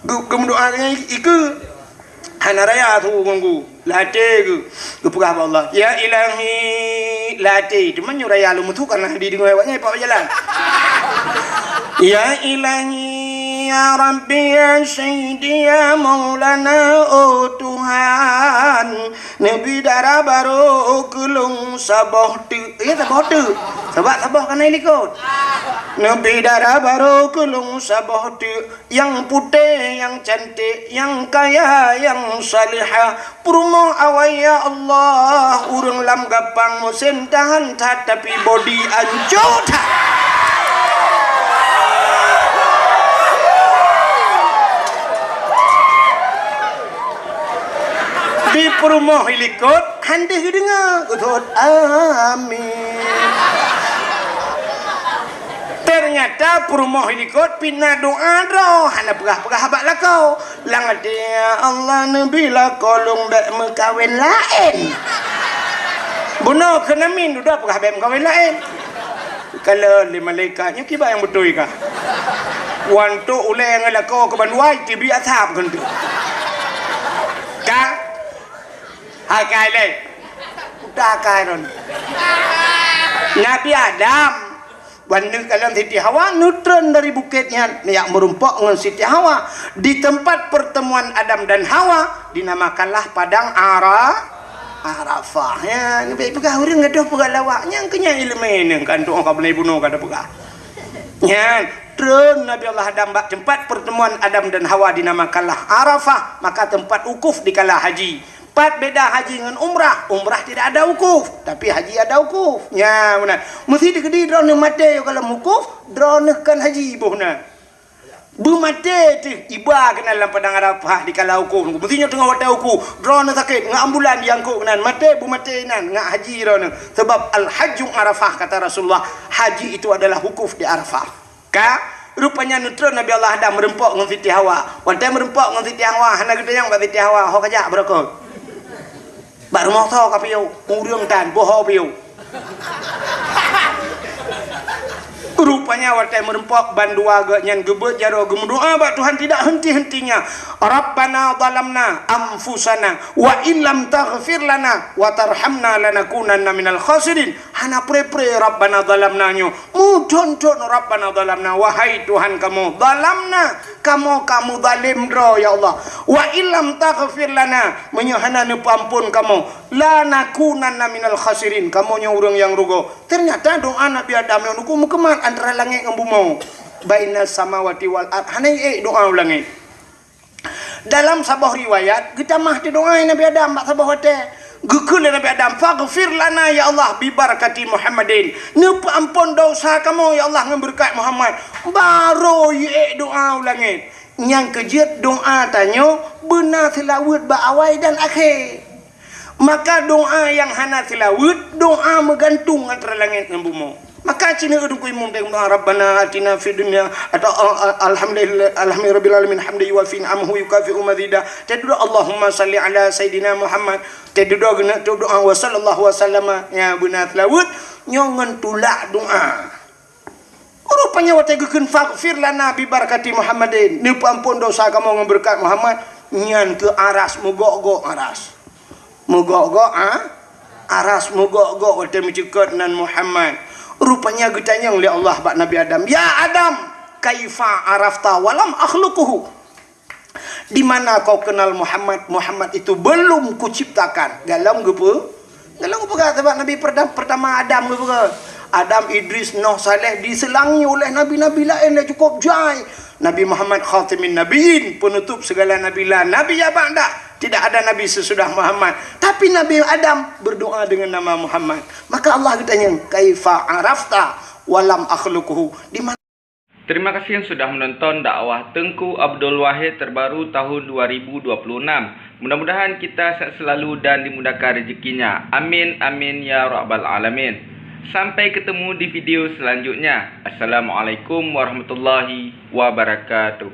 Geu-, geumeudoa nyan ikeu. Hana raya su ngon geuh, lam até geuh, geupeugah bak Allah, "Ya Ilahi," lam até. Teuma nyoe raya lom su karena dideungoe awak nyan ipak jalan. "Ya Ilahi, Ya Rabbi, ya Sayyidi, ya Maulana, oh Tuhan, neubi dara barô keu lôn saboh teuk. Ya, saboh teuk. Sabab saboh ka na i likot. Neubi dara barô keu lôn saboh teuk. Nyang putéh, nyang cantik, nyang kaya, nyang salihah. Peurumoh awai, ya Allah, ureuëng lam gapang musém tahan that, tapi bodi ancô that. Di peurumoh i likot, han deuh geudeungoe, geuthot, "Amin." Teunyata peurumoh i likot pih na doá droe, hana peugah-peugah bak lakoe. Lam até, "Ya Allah, neubi lakoe lôn bék meukawen laén." Bunoe keunan min dudoe peugah bék meukawen laén. Kalon lé malaikat, "Nyoe kiban nyang beutôi kah? Wan tok ulée ngon lakoe keu bandua, teubiet asab keu neuteuh." Ka? Hai kai lé. Udah kai ron. Nabi Adam Ban neukalon Siti Hawa neutreun dari bukét nyan, neujak meurumpok ngon Siti Hawa. Di tempat pertemuan Adam dan Hawa dinamakanlah Padang Ara-, Arafah. Ya, ngebek peugah ureuëng gadoh peugah lawak. Nyang keunyan ileumé nyan kan tu'oh ka beulai bunoe ka tapeugah. Nyan, treun Nabi Allah Adam bak tempat pertemuan Adam dan Hawa dinamakanlah Arafah, maka tempat wukuf dikala haji. Pat beda haji ngon umrah. Umrah tidak ada wukuf, tapi haji ada wukuf. Nya, meunan. Meusi teukeudi droeneuh maté yoh gohlom wukuf, droeneuh kon haji boh na. Beumaté teuh iba keunan lam padang Arafah dikala wukuf. Meusi nyoe teungoh watée wukuf, droeneuh sakét, ngon ambulan diangkot keunan, maté beumaté inan, ngon haji droeneuh. Sebab al-hajju Arafah, kata Rasulullah, haji itu adalah wukuf di Arafah. Ka, rupanya neutreun Nabi Allah Adam meurumpok ngon Siti Hawa. Watée meurumpok ngon Siti Hawa, hana geutanyong bak Siti Hawa, "Ho kajak beurokot? Bak rumoh soe kapiôh? Ureuëng tan, boh ho piôh?" Rupanya watée meurumpok, bandua geuh nyan geubeuet jaroe geumeudoá bak Tuhan tidak henti-hentinya, "Rabbana zalamna anfusana wa illam taghfir lana wa tarhamna lanakunanna minal khasirin." Hana pre-pre Rabbana zalamna nyoe. Meuthon-thon Rabbana zalamna, wahai Tuhan kamoe, zalamna, kamoe ka meuzalem droe, ya Allah. Wa illam taghfir lana, meunyoe hana neupeuamphon kamoe, lanakunanna minal khasirin, kamoe nyoe ureuëng nyang rugoe. Ternyata doa Nabi Adam nyoe nukon meukeumah antara langét ngon bumoe. Bainas samawati wal ard, hana ék doa u langét. Dalam saboh riwayat, geutamah teudoá Nabi Adam bak saboh watée. Geukheun lé Nabi Adam, "Faghfir lana ya Allah bi barakati Muhammadin." Neupeuamphon desya kamoe ya Allah ngon beureukat Muhammad. Barô jiék doá u langét. Nyang keujeuet doá tanyoe beuna seulaweuet bak awai dan akhé. Maka doá nyang hana seulaweuet, doá meugantung antara langét ngon bumoe. Maka cit neu teungku imum teuh meudoá, "Rabbana atina fid dunya," atau, eh, eh, "Alhamdulillah, alhamdulillahirabbil alamin, hamdan yuwafi ni'amahu wa yukafi'u mazida." Teuh dudoe, "Allahumma salli ala Sayyidina Muhammad." Teuh dudoe keuneuk teuh doá, "Wa sallallahu wa sallama," ya beuna seulaweuet, nyoe ngon tulak doá. Rupanya watée geukheun, "Faghfir lana bi barakati Muhammadin," neupeuamphon desya kamoe ngon beureukat Muhammad, nyan keuh aras meugok-gok aras. Meugok-gok, ha? Aras meugok-gok watée meucukot nan Muhammad. Rupanya geutanyong lé Allah bak Nabi Adam, "Ya Adam, kaifa arafta walam akhluquhu?" Di mana kau kenal Muhammad? Muhammad itu belum kuciptakan. Gohlom geupeu-, gohlom geupeugah, sabab Nabi perda-, pertama Adam geupeugah. Adam, Idris, Nuh, Saleh diseulangi oleh nabi-nabi laén lé cukup jai. Nabi Muhammad khatimin nabiyyin, penutup segala nabi, la nabiyya ba'dah. Tidak ada nabi sesudah Muhammad. Tapi Nabi Adam berdoa dengan nama Muhammad. Maka Allah geutanyong, "Kaifa arafta walam akhluquhu?" Di mana Terima kasih yang sudah menonton dakwah Teungku Abdul Wahid terbaru tahun dua ribu dua puluh enam. Mudah-mudahan kita sehat selalu dan dimudahkan rezekinya. Amin, amin, ya rabbal alamin. Sampai ketemu di video selanjutnya. Assalamualaikum warahmatullahi wabarakatuh.